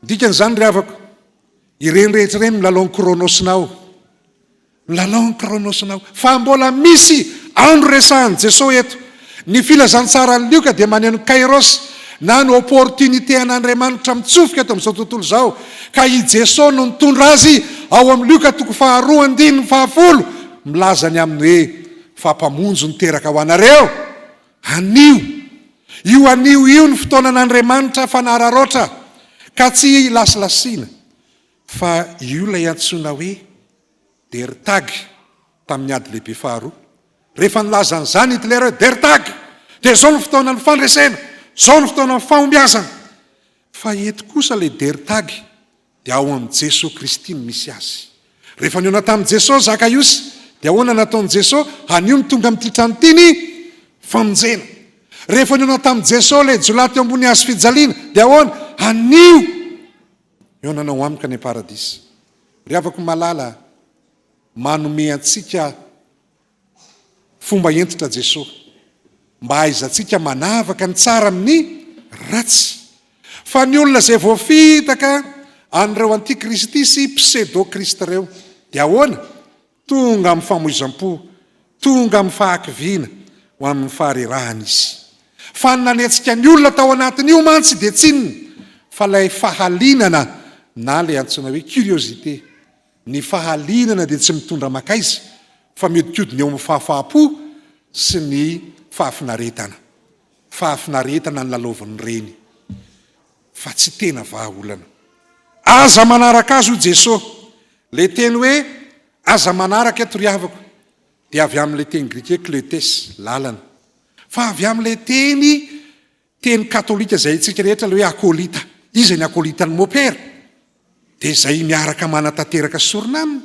Ny dikan'izany ry havako, ireny rehetra ireny milalao ny Chronos-nao. Milalao ny Chronos-nao. Fa mbola misy andro resahan'i Jesoa eto. Ny filazantsaran'i Lioka dia maneho ny kairos na ny opportunité an'Andriamanitra mitsofoka eto amin'izao tontolo izao, ka i Jesoa no nitondra azy ao amin'ny Lioka toko faharoa andininy fahafolo milaza ny amin'ny hoe fa Mpamonjy no teraka ho anareo anio. Io anio io ny fotoanan'Andriamanitra fanararaotra ka tsy ilasilasiana fa io ilay antsoina hoe Der Tag tamin'ny ady lehibe faharoa. Rehefa nilaza an'izany Hitler hoe Der Tag dia izao no fotoanan'ny fandresena, izao no fotoanan'ny fahombiazana. Fa eto kosa ilay Der Tag dia ao amin'i Jesoa Kristy no misy azy. Rehefa nihaona tamin'i Jesoa Zakaiosy dia ahoana nataon'i Jesoa? Anio no tonga amin'ity trano ity ny famonjena. Rehefa nihaona tamin'i Jesoa ilay jiolahy teo ambony hazo fijaliana dia ahoana? Anio Mihaonana ho amiko any am-paradisa. Ry havako malala, manome antsika fomba hentitra Jesoa mba hahaizantsika manavaka ny tsara amin'ny ratsy. Fa ny olona izay voafitaka an'ireo antikristy sy pseudo-kristy ireo dia ahoana? Tonga amin'ny famoizam-po, tonga amin'ny fahakiviana ho amin'ny faharerahana izy. Fa ny nanetsika ny olona tao anatin'io mantsy dia tsy inona fa ilay fahalinana na ilay antsoina hoe curiosité. Ny fahalinana dia tsy mitondra mankaiza fa mihodinkodina eo amin'ny fahafaham-po sy ny fahafinaretana. Fahafinaretana ny lalaovin'ny reny fa tsy tena vahaolana. Aza manaraka azy hoy Jesoa. Ilay teny hoe aza manaraka eto ry havako dia avy amin'ilay teny grika hoe kleutes, lalana. Fa avy amin'ilay teny teny katolika izay haintsika rehetra ilay hoe akolita. Iza ny akolitan'i mopera? Dia izay miaraka manatanteraka sorona aminy.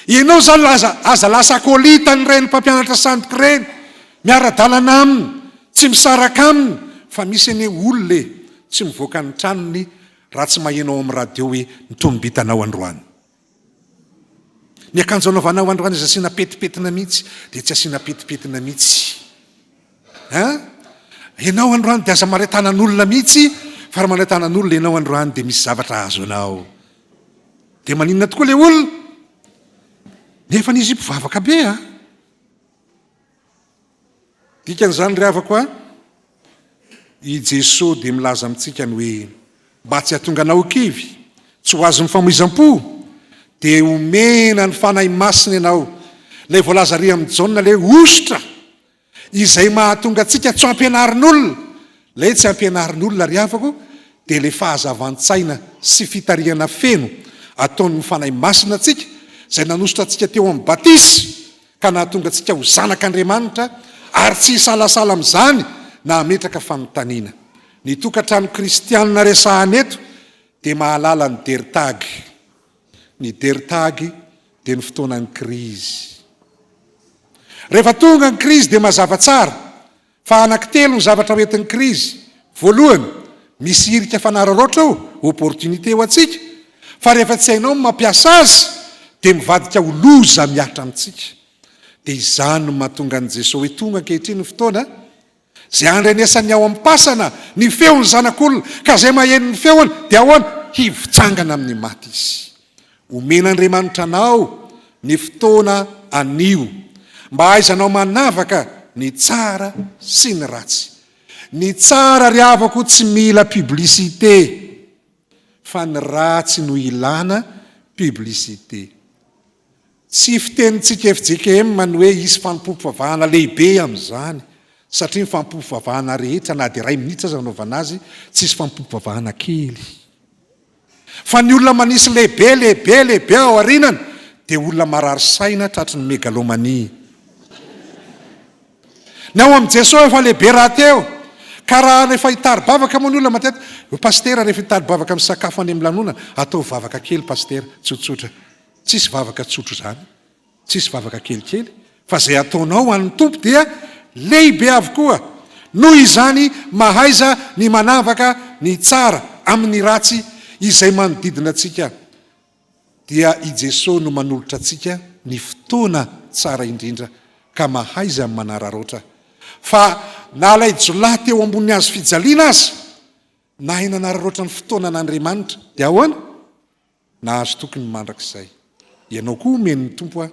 Ianao izany aza aza lasa akolitan'ireny mpampianatra sandoka ireny, miara-dalana aminy, tsy misaraka aminy, fa misy anie olona e, tsy mivoaka ny tranony raha tsy maheno ao amin'ny radio hoe ny tonom-bintanao androany. Ny akanjo anaovanao androany aza asiana petipetina mihitsy dia tsy asiana petipetina mihitsy. Hein? Ianao androany dia aza maray tanan'olona mihitsy fa raha maray tanan'olona ianao androany dia misy zavatra azo anao. Dia maninona tokoa ilay olona? Nefa izy mpivavaka be a! Dikan'izany ry havako a, i Jesoa dia milaza amintsika ny hoe, mba tsy hahatonga anao ho kivy, tsy ho azon'ny famoizam-po, dia omena ny Fanahy Masina ianao, ilay voalaza ary amin'i Jaona ilay hoe hosotra, izay mahatonga antsika tsy ho ampianarin'olona, ilay tsy ampianarin'olona ry havako dia ilay fahazavan-tsaina sy fitarihana feno ataon'ny Fanahy Masina antsika, izay nanosotra antsika teo amin'ny batisa, ka nahatonga antsika ho zanak'Andriamanitra ary tsy hisalasala amin'izany na hametraka fanontaniana. Ny tokantrano kristianina resahana eto dia mahalala ny dertag. Ny dertag dia ny fotoanan'ny krizy. Rehefa tonga ny krizy dia mazava tsara Fa anankitelo ny zavatra ho entin'ny krizy. Voalohany, misy hirika fanararaotra ao, opportunité ho antsika, fa rehefa tsy hainao ny mampiasa azy dia mivadika ho loza mihatra amintsika. Dia izany no mahatonga an'i Jesoa hoe tonga ankehitriny ny fotoana izay handrenesan'ny ao am-pasana ny feon'ny Zanak'olona, ka izay maheno ny feony dia ahoana? Hivitsangana amin'ny maty izy. Omen'Andriamanitra anao ny fotoana anio mba hahaizanao manavaka ny tsara sy ny ratsy. Ny tsara ry havako tsy mila publicité fa ny ratsy no ilana publicité. Tsy fitenintsika fjkm ny hoe hisy fanompoam-pivavahana lehibe amin'izany. Satria ny fanompoam-pivavahana rehetra na dia iray minitra aza anaovana azy, tsisy fanompoam-pivavahana kely. Fa ny olona manisy lehibe, lehibe, lehibe ao aorianany dia olona marary saina tratry ny megalomanie. Ny ao amin'i Jesoa efa lehibe rahateo. Ka raha rehefa hitari-bavaka moa ny olona matetika, io pasitera rehefa hitari-bavaka misakafo any amin'ny lanonana, ataovy vavaka kely pasitera, tsotsotra. Tsisy vavaka tsotra izany. Tsisy vavaka kelikely fa izay ataonao ho an'ny Tompo dia lehibe avokoa. Noho izany mahaiza ny manavaka ny tsara amin'ny ratsy izay manodidina antsika dia i Jesoa no manolotra antsika ny fotoana tsara indrindra ka mahaiza ny manararaotra fa na ilay jiolahy teo ambony hazo fijaliana aza nahay nanararaotra ny fotoanan'Andriamanitra dia ahoana? Nahazo toky ny mandrakizay. Ianao koa omen'ny Tompo a,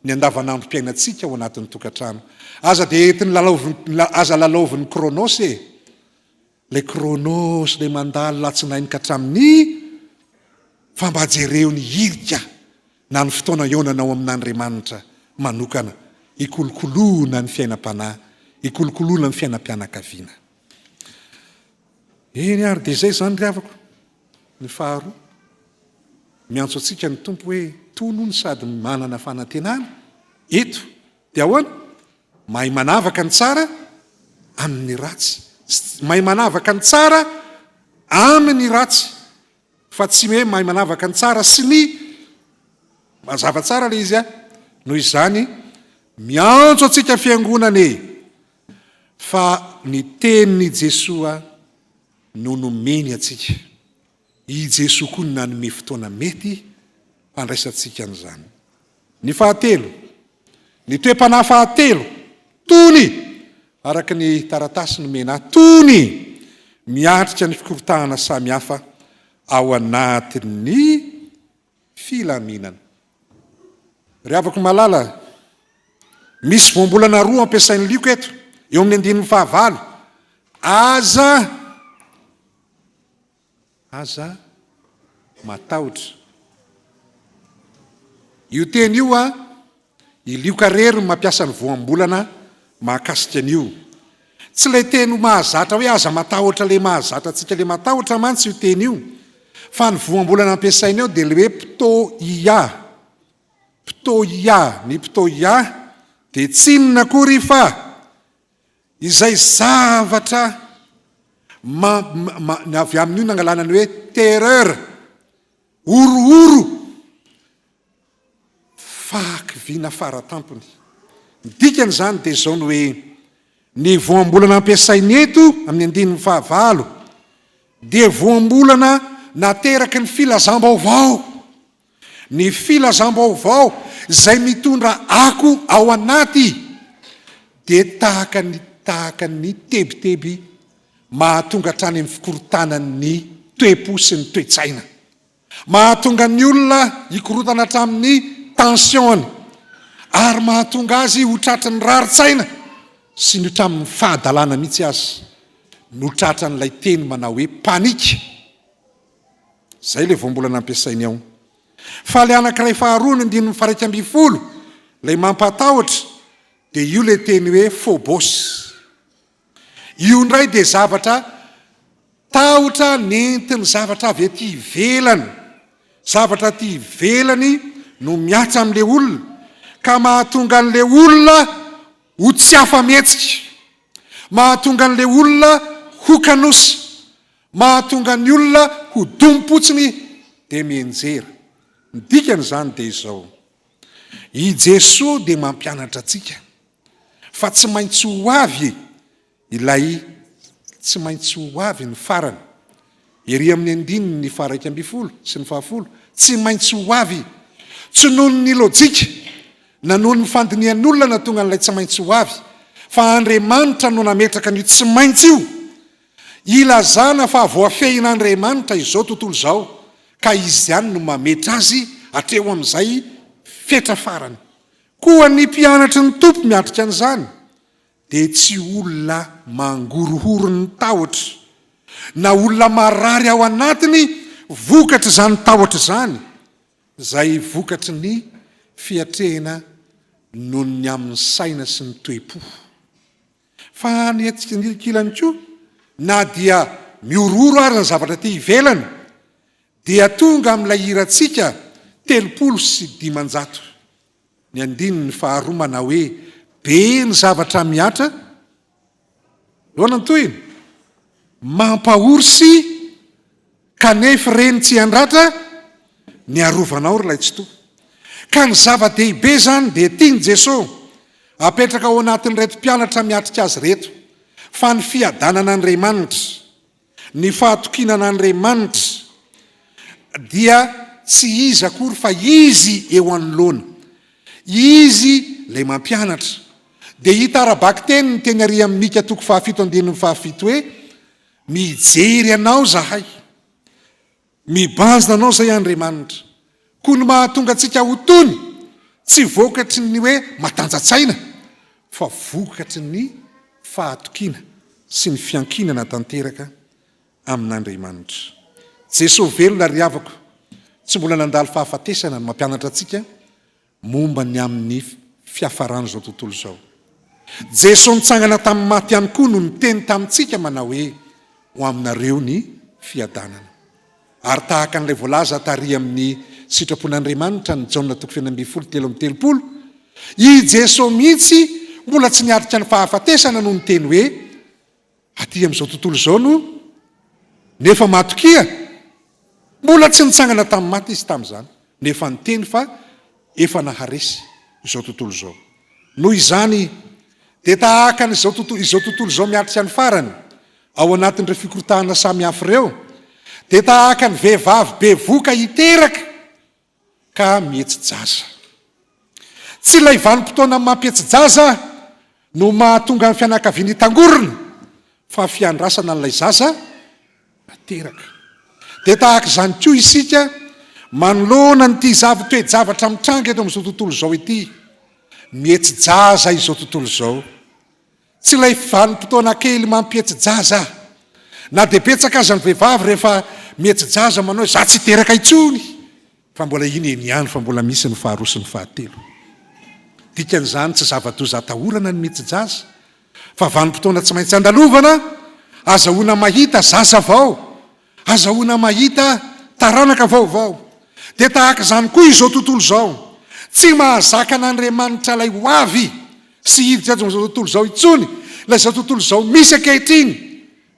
ny andavanandrom-piainantsika ao anatin'ny tokantrano. Aza dia entin'ny lalaovin, aza lalaovin'ny Chronos e! Ilay Chronos ilay mandalo latsinainy ka hatramin'ny fa mba jereo ny hirika na ny fotoana hihaonanao amin'Andriamanitra manokana hikolokoloana ny fiainam-panahy, hikolokoloana ny fiainam-pianakaviana. Eny ary dia izay izany ry havako. Ny faharoa, miantso antsika ny Tompo hoe tony hono sady manana fanantenana, eto dia ahoana? Mahay manavaka ny tsara amin'ny ratsy. Mahay manavaka ny tsara amin'ny ratsy, fa tsy hoe mahay manavaka ny tsara sy ny mazava tsara ilay izy a. Noho izany, miantso antsika fiangonana e, fa ny tenin'i Jesoa no nomeny antsika. I Jesoa koa no nanome fotoana mety handraisantsika an'izany. Ny fahatelo, ny toe-panahy fahatelo, tony, araka ny taratasy nomena ahy, tony miatrika ny fikoritahana samihafa ao anatin'ny filaminana. Ry havako malala, misy voambolana roa ampiasain'i Lioka eto, eo amin'ny andininy fahavalo, Aza, aza matahotra. Io teny io an, I Lioka irery no mampiasa ny voambolana mahakasika an'io. Tsy ilay teny mahazatra hoe aza matahotra ilay mahazatra antsika ilay matahotra mantsy io teny io, fa ny voambolana ampiasainy ao dia ilay hoe ptoia. Ptoia. Ny ptoia dia tsy inona akory fa izay zavatra ma, ma, ny avy amin'io nangalana ny hoe terreur, horohoro. Fahakiviana faratampony. Ny dikan'izany dia izao ny hoe, ny voambolana ampiasainy eto amin'ny andininy fahavalo dia voambolana nateraky ny filazam-baovao. Ny filazam-baovao izay mitondra ako ao anaty dia tahaka ny tahaka ny tebiteby mahatonga hatrany amin'ny fikorontanan'ny toe-po sy ny toe-tsaina. Mahatonga ny olona hikorontana hatramin'ny tension-ny ary mahatonga azy ho tratry ny rarin-tsaina sy ny hatramin'ny fahadalana mihitsy aza no tratran'ilay teny manao hoe panique. Izay ilay voambolana ampiasainy ao. Fa ilay anankiray faharoa ny andininy faha-11, ilay mampatahotra, dia io ilay teny hoe phobos. Io indray dia zavatra tahotra nentin'ny zavatra avy aty ivelany. Zavatra aty ivelany no mihatra amin'ilay olona ka mahatonga an'ilay olona ho tsy afa-mihetsika. Mahatonga an'ilay olona ho kanosa. Mahatonga ny olona ho dom-potsiny dia mianjera. Ny dikan'izany dia izao, I Jesoa dia mampianatra antsika fa tsy maintsy ho avy ilay tsy maintsy ho avy ny farany. Ery amin'ny andininy faha-11 sy ny fahafolo, tsy maintsy ho avy. Tsy noho ny lojika na noho ny fandinihan'olona nahatonga an'ilay tsy maintsy ho avy, fa Andriamanitra no nametraka an'io tsy maintsy io, ilazana fa voafehin'Andriamanitra izao tontolo izao, ka Izy ihany no mametra azy hatreo amin'izay fetra farany. Koa ny mpianatry ny Tompo miatrika an'izany dia tsy olona mangorohoro ny tahotra, na olona marary ao anatiny vokatr'izany tahotra izany, izay vokatry ny fiatrehina noho ny amin'ny saina sy ny toe-po. Fa ny etsy ankilany koa, na dia mihorohoro ary ny zavatra aty ivelany, dia tonga amin'ilay hirantsika 530, ny andininy faharoa manao hoe, Be ny zavatra mihatra, Ahoana ny tohiny? Mampahory sy kanefa ireny tsy handratra ny arovanao ry ilay Tsitoha. Ka ny zava-dehibe izany dia tian'i Jesoa apetraka ao anatin'ireto mpianatra miatrika azy ireto fa ny fiadanan'Andriamanitra, ny fahatokiana an'Andriamanitra dia tsy iza akory fa Izy eo anoloana. Izy ilay mampianatra. Dia hita ara-bakiteny ny teny ary amin'ny Mika toko fahafito andininy fahafito hoe, Mijery anao izahay. Mibanjina anao izay Andriamanitra. Koa ny mahatonga antsika ho tony, tsy vokatry ny hoe matanja-tsaina, fa vokatry ny fahatokiana sy ny fiankinana tanteraka amin'Andriamanitra. Jesoa velona ry havako, tsy mbola nandalo fahafatesana no mampianatra antsika momba ny amin'ny fiafaran'izao tontolo izao. Jesoa nitsangana tamin'ny maty ihany koa no niteny tamintsika manao hoe, Ho aminareo ny fiadanana. Ary tahaka an'ilay voalaza tary amin'ny sitrapon'Andriamanitra ny Jaona toko 16 33, i Jesoa mihitsy mbola tsy niatrika ny fahafatesana no niteny hoe, Aty amin'izao tontolo izao no nefa matokia. Mbola tsy nitsangana tamin'ny maty izy tamin'izany, nefa niteny fa efa naharesy izao tontolo izao. Noho izany, dia tahaka ny izao tontolo izao tontolo izao miatrika ny farany, ao anatin'ireo fikorontanana samihafa ireo, dia tahaka ny vehivavy bevoka hiteraka ka mihetsi-jaza. Tsy ilay vanim-potoana mampihetsi-jaza no mahatonga ny fianakaviana hitangorona fa fiandrasana an'ilay zaza ateraka. Dia tahaka izany koa isika manoloana an'ity zava-toe-javatra mitranga eto amin'izao tontolo izao ity. Mihetsi-jaza izao tontolo izao. Tsy ilay vanim-potoana kely mampihetsi-jaza. Na dia betsaka aza ny vehivavy rehefa mihetsi-jaza manao hoe za tsy hiteraka intsony. Fa mbola iny eny ihany fa mbola misy ny faharoa sy ny fahatelo. Dikan'izany tsy zava-doza atahorana ny mihetsi-jaza fa vanim-potoana tsy maintsy andalovana, azahoana mahita zaza vao, azahoana mahita taranaka vaovao. Dia tahaka izany koa izao tontolo izao, tsy mahazaka an'Andriamanitra ilay ho avy sy hiditra eto amin'izao tontolo izao intsony ilay izao tontolo izao misy ankehitriny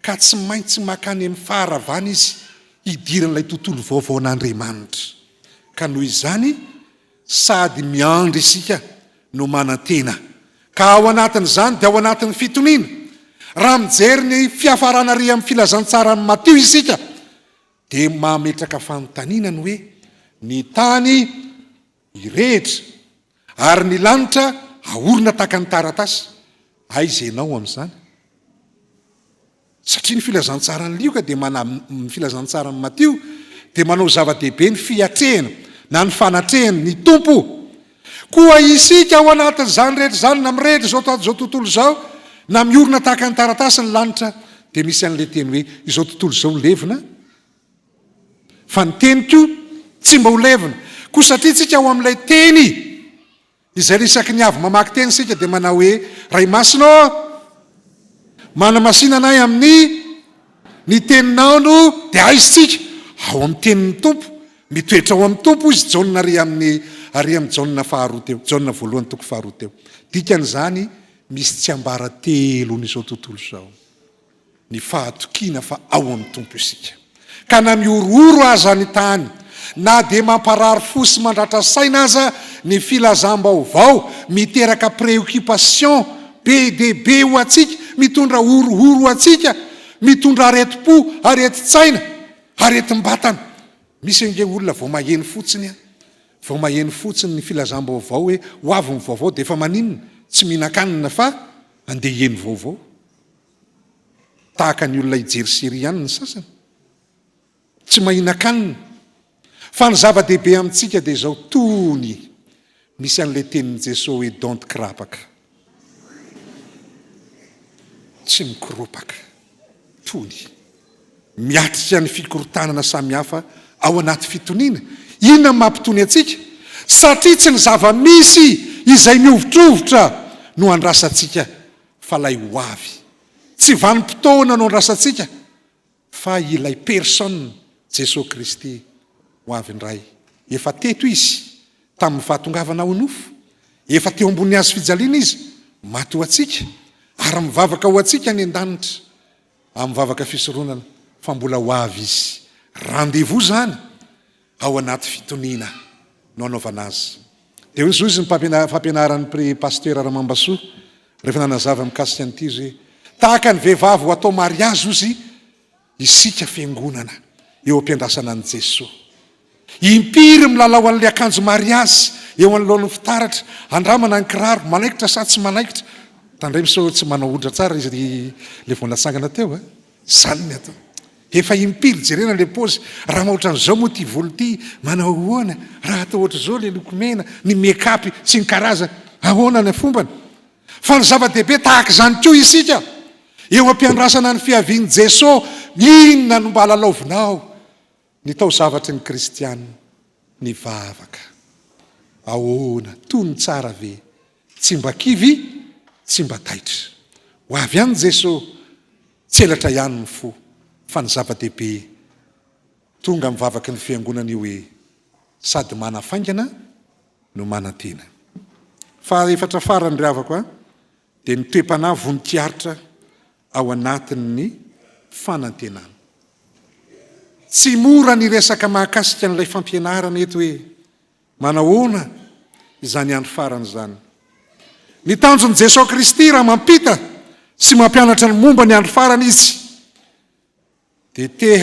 ka tsy maintsy makany amin'ny faharavana izy hidiran'ilay tontolo vaovaon'Andriamanitra. Ka noho izany, sady miandry isika no manantena. Ka ao anatin'izany dia ao anatin'ny fitoniana. Raha mijery ny fiafarana ary amin'ny filazantsaran'i Matio isika dia mametraka fanontaniana ny hoe, ny tany hirehitra ary ny lanitra haorina tahaka ny taratasy, aiza ianao amin'izany? Satria ny filazantsaran'i Lioka dia mana, ny filazantsaran'i Matio dia manao zava-dehibe ny fiatrehana na ny fanatrehany ny Tompo. Koa isika ao anatin'izany rehetra izany, na mirehitra izao izao tontolo izao, na miorina tahaka ny taratasy ny lanitra, dia misy an'ilay teny hoe izao tontolo izao levona, fa ny teniko tsy mba ho levona. Koa satria tsika ao amin'ilay teny, Izay ry isaky ny avy mamaky teny isika dia manao hoe, Ray Masina ô, manamasina anay amin'ny ny teninao no dia aiza isika? Ao amin'ny tenin'ny Tompo, mitoetra ao amin'ny Tompo hoy izy Jaona ary amin'ny ary amin'ny Jaona faharoa teo, Jaona voalohany toko faharoa teo. Dikan'izany misy tsiambaratelon'izao tontolo izao. ny fahatokiana fa ao amin'ny Tompo isika. Ka na mihorohoro aza ny tany, na dia mamparary fo sy mandratra saina aza ny filazam-baovao miteraka préoccupation be dia be ho antsika, mitondra horohoro ho antsika, mitondra aretim-po, aretin-tsaina, aretim-batana. Misy ange olona vao maheno fotsiny an, vao maheno fotsiny ny filazam-baovao hoe ho avy ny vaovao dia efa maninona? Tsy mihinan-kanina fa andeha hiheno vaovao. Tahaka ny olona hijery série ihany ny sasany. Tsy mahinan-kanina. Fa ny zava-dehibe amintsika dia izao, tony misy an'ilay tenin'i Jesoa hoe don't krapaka. Tsy mikoropaka. Tony. Miatrika ny fikorontanana samihafa ao anaty fitoniana. Inona no mampitony antsika? Satria tsy ny zava-misy izay mihovitrovitra no andrasantsika fa. fa ilay ho avy. Tsy vanim-potoana no andrasantsika fa ilay personne Jesoa Kristy ho avy indray. Efa teto Izy tamin'ny fahatongavana ho nofo, efa teo ambony hazo fijaliana Izy, maty ho antsika, ary mivavaka ho antsika any an-danitra amin'ny vavaka fisoronana fa mbola ho avy Izy. Rendez-vous izany ao anaty fitoniana no anaovana azy. Dia hoy izy ny fampianaran'ny Pre Pasteur Ramambasoa rehefa nanazava mikasika an'ity izy hoe, tahaka ny vehivavy ho atao mariazy ozy isika fiangonana eo am-piandrasana an'i Jesoa. Impiry milalao an'ilay akanjo mariazy eo anoloan'ny fitaratra, andramana ny kiraro, manaikitra sa tsy manaikitra. Tandremo sao tsy manao hoditra tsara izy ilay vao natsangana teo a. Zany ny atao. Efa impiry jerena le paozy, raha ohatran'izao moa ty volo ty manao ahoana, raha atao ohatr'izao le lokomena, ny make up sy ny karazany, ahoana ny fombany. Fa ny zava-dehibe tahaka izany koa isika, eo am-piandrasana ny fiavian'i Jeso, inona no mba lalaovinao ny taozavatry ny kristiana? Ny vavaka. Ahoana, tony tsara ve? Tsy mba kivy, tsy mba taitra. Ho avy any Jeso, tselatra ihany ny fo, fa ny zava-dehibe, tonga amin'ny vavaky ny Fiangonana io hoe, sady manafaingana no manantena. Fahaefatra farany ry havako a, dia ny toe-panahy vonon-kiaritra ao anatin'ny fanantenana. Tsy mora ny resaka mahakasika an'ilay fampianarana eto hoe manahoana izany andro farany izany. Ny tanjon'i Jesoa Kristy raha mampita sy mampianatra ny momba ny andro farany Izy dia te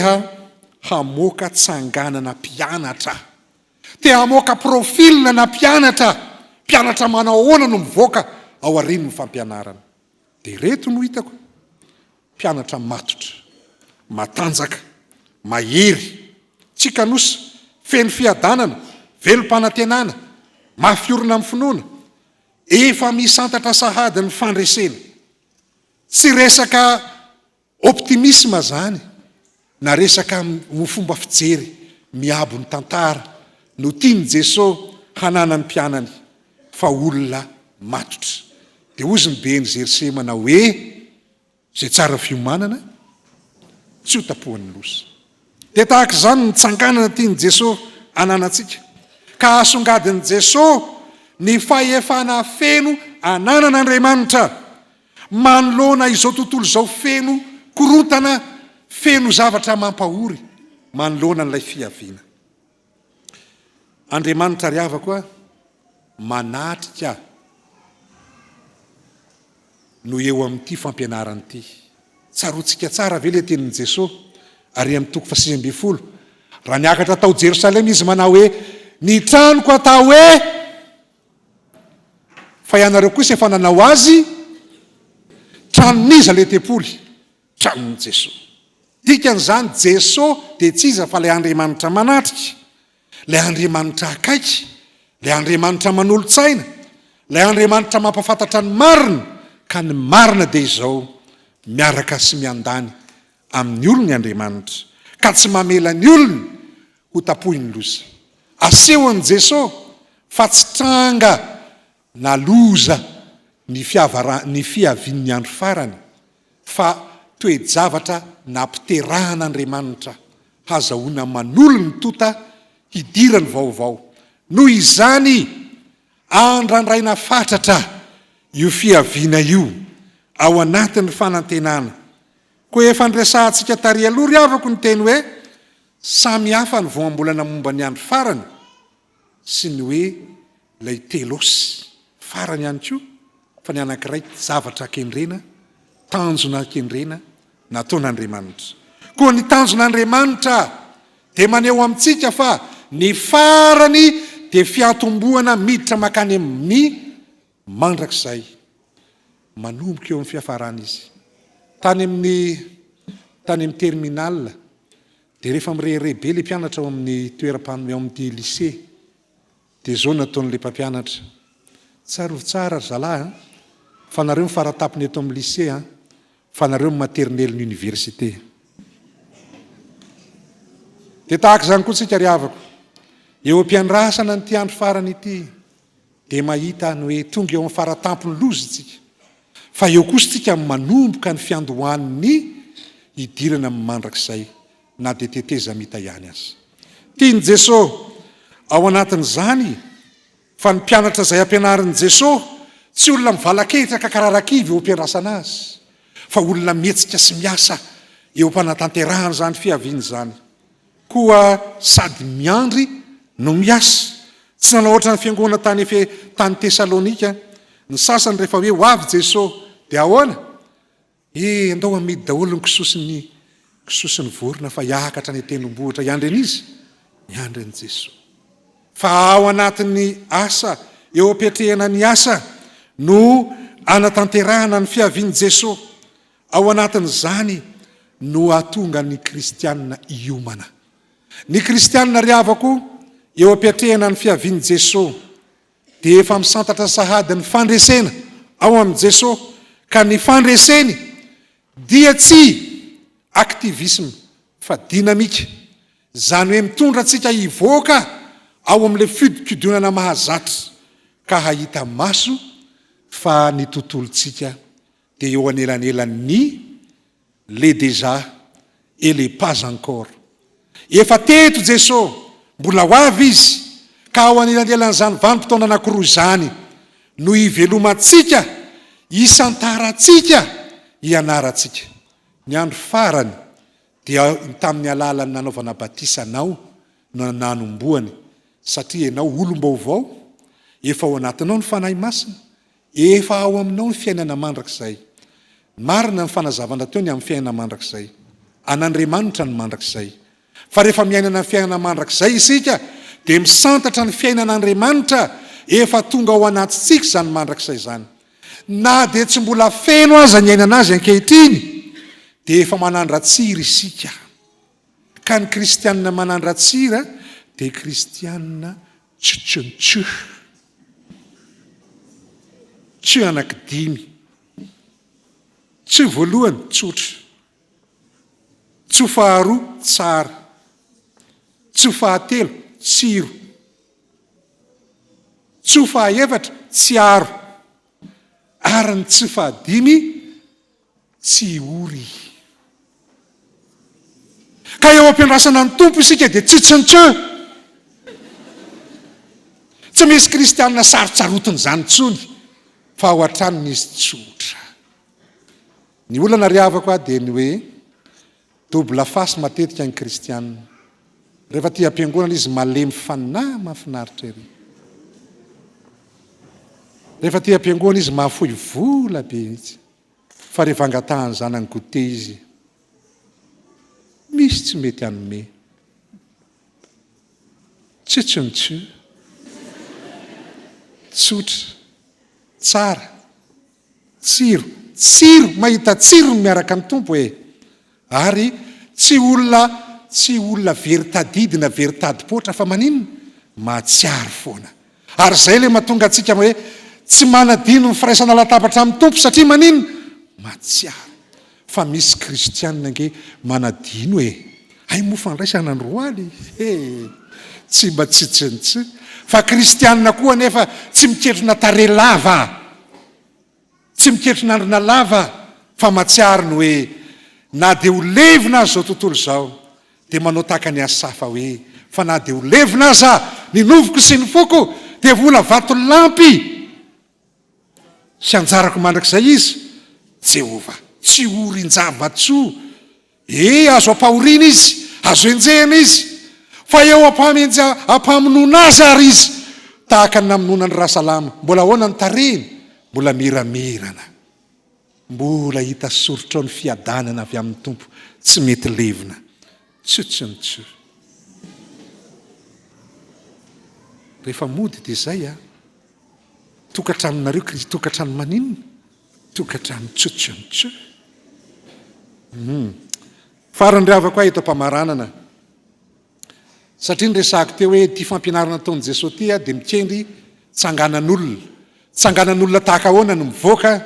hamoaka tsanganana mpianatra. Te hamoaka profil na mpianatra, mpianatra manao ahoana no mivoaka ao aorian'ny fampianarana. Dia ireto no hitako, mpianatra matotra, matanjaka, mahery, tsy kanosa, feno fiadanana, velom-panantenana, mafy orina amin'ny finoana, efa misantatra sahady ny fandresena. Tsy resaka Optimisme zany na resaka ho fomba fijery miabo ny tantara no tian'i Jeso hananan'ny mpianany fa olona matotra. Dia hozy ny ben'i Jersey manao hoe izay tsara fiomanana tsy ho tapohan'ny loza. Dia tahaka izany ny tsanganana tian'i Jeso ananantsika ka asongadin'i Jeso ny fahefana feno ananan'Andriamanitra Manoloana izao tontolo izao feno korontana, feno zavatra mampahory manoloana an'ilay fiaviana. Andriamanitra ry havako a, manatrika no eo amin'ity fampianarana ity. Tsaroantsika tsara ve ilay tenin'i Jesoa ary amin'ny toko fahasivy 19, raha niakatra tao Jerosalema izy manao hoe, ny tranoko atao hoe Fa ianareo kosa efa nanao azy tranon'iza ilay tempoly? Tranon'i Jesoa. Dikan'izany, Jesoa dia tsy iza fa ilay Andriamanitra manatrika, ilay Andriamanitra akaiky, ilay Andriamanitra manolo-tsaina, ilay Andriamanitra mampahafantatra ny marina, ka ny marina dia izao, miaraka sy miandany amin'ny olony Andriamanitra, ka tsy mamela ny olony ho tapohin'ny loza. Asehon'i Jesoa fa tsy tranga na loza ny fiavara ny fiavian'ny andro farany fa toe-javatra nampiterahan'Andriamanitra hazahoana manolo ny tota hidirany vaovao. Noho izany, andrandraina fatratra io fiaviana io ao anatin'ny fanantenana. Koa efa niresahantsika tary aloha ry havako ny teny hoe Samy hafa ny voambolana momba ny andro farany sy ny hoe ilay telos farany ihany koa fa ny anankiray zavatra kendrena, tanjona kendrena nataon'Andriamanitra. Koa ny tanjon'Andriamanitra dia maneho amintsika fa ny farany dia fiantombohana miditra mankany amin'ny Mandrakizay. Manomboka eo amin'ny fiafarana izy. Tany amin'ny tany amin'ny terminal dia rehefa mirehareha be ilay mpianatra ao amin'ny toeram-pano ao amin'ity lycée dia izao no nataon'ilay mpampianatra, Tsarovy tsara ry zalahy an, fa nareo ny faratapony eto amin'ny lycée an, fa nareo ny maternelin'ny université. Dia tahaka izany koa tsika ry havako, eo am-piandrasana an'ity andro farany ity, dia mahita ny hoe tonga eo amin'ny fara-tampon'ny loza isika. Fa eo kosa isika manomboka ny fiandohan'ny hidirana amin'ny mandrakizay na dia tetezamita ihany aza. Tian'i Jesoa ao anatin'izany fa ny mpianatra izay ampianarin'i Jesoa tsy olona mivalakehitra ka kararakivy eo am-piandrasana Azy fa olona mihetsika sy miasa eo am-panatanterahana izany fiaviany izany. Koa sady miandry no miasa. Tsy nanao ohatran'ny fiangonana tany Efe tany Tesalonika ny sasany rehefa hoe ho avy Jeso dia ahoana? E, andao amidy daholo ny kisoa sy ny kisoa sy ny vorona fa hiakatra any an-tendrombohitra hiandry an'iza? Hiandry an'i Jeso. Fa ao anatin'ny asa, eo am-piatrehana ny asa no anatanterahana ny fiavian'i Jeso. Ao anatin'izany no hahatonga ny kristiana hiomana. Ny kristiana ry havako, eo am-piatrehana ny fiavian'i Jesoa, dia efa misantatra sahady ny fandresena ao amin'i Jesoa, ka ny fandreseny dia tsy activisme fa dynamique, izany hoe mitondra antsika hivoaka ao amin'ilay fiodikodinana mahazatra ka hahita maso fa ny tontolontsika dia eo anelanelan'ny le déjà et le pas encore. Efa teto Jeso, mbola ho avy Izy, ka ao anelanelan'izany vanim-potoana anankiroa izany no hivelomantsika, hisantarantsika, hianarantsika. Ny andro farany dia tamin'ny alalan'ny nanaovana batisa anao no nanombohany, satria ianao olom-baovao, efa ao anatinao ny Fanahy Masina, Efa ao aminao ny fiainana mandrakizay. Marina ny fanazavana teo ny amin'ny fiainana mandrakizay. An'Andriamanitra ny mandrakizay. Fa rehefa miainana ny fiainana mandrakizay isika dia misantatra ny fiainan'Andriamanitra efa tonga ao anatintsika izany mandrakizay izany. Na dia tsy mbola feno aza ny iainana azy ankehitriny dia efa manandra-tsiry isika. Ka ny kristianina manandra-tsira dia kristianina tchutchunchu. Tchu anaky dimy. Tchu voalohany tsotra. Tchu faharoa tsara. Tchu fahatelo tsiro. Tchu fahaefatra tsiaro. Ary ny tchu fahadimy Tsy ory. Ka eo am-piandrasana ny Tompo isika dia tsy tsintso. Tsy misy kristianina sarotsarotiny izany intsony fa ao an-tranony izy tsotra. Ny olana ry havako a dia ny hoe double face matetika ny kristianina. Rehefa aty am-piangonana izy malemy fanahy mahafinaritra ery. Rehefa aty am-piangonana izy mahafoy vola be mihitsy. Fa rehefa angatahan'ny zanany goûter izy, misy tsy mety hanome. Tsutsumtsu. Tsotra. Tsara. Tsiro. Tsiro! Mahita tsirony miaraka amin'ny Tompo e! Ary tsy olona tsy olona very tadidy na very tadim-poatra fa maninona? Mahatsiaro foana. Ary izay ilay mahatonga antsika hoe tsy manadino ny firaisana latabatra amin'ny Tompo satria maninona? Mahatsiaro. Fa misy kristianina ange manadino e! Hay moa fandraisana ny roaly e! Tsy mba tsy tsy tsy. Fa kristianina koa anefa tsy miketrona tarehy lava. Tsy miketron'andrina lava fa matsiaro ny hoe na dia ho levona aza izao tontolo izao dia manao tahaka an'i Asafa hoe fa na dia ho levona aza ny nofoko sy ny foko dia vola vatolampy sy anjarako mandrakizay izy Jehovah. Tsy orin-java-tsoa E, azo ampahoriana izy, azo enjehina izy, fa eo ampamonoana azy ary izy, tahaka ny namonoana an'i Rasalama. Mbola ahoana ny tarehiny? Mbola miramirana. Mbola hita soritra ao ny fiadanana avy amin'ny Tompo, tsy mety levona. Tsutsumtsu. Rehefa mody dia izay a. Tokantranonareo, tokantrano maninona? Tokantrano tsutsumtsu. Hum. Farany ry havako aho eto am-pamaranana. Satria niresahako teo hoe ity fampianarana ataon'i Jesoa ity dia mikendry tsanganan'olona. Tsanganan'olona tahaka ahoana no mivoaka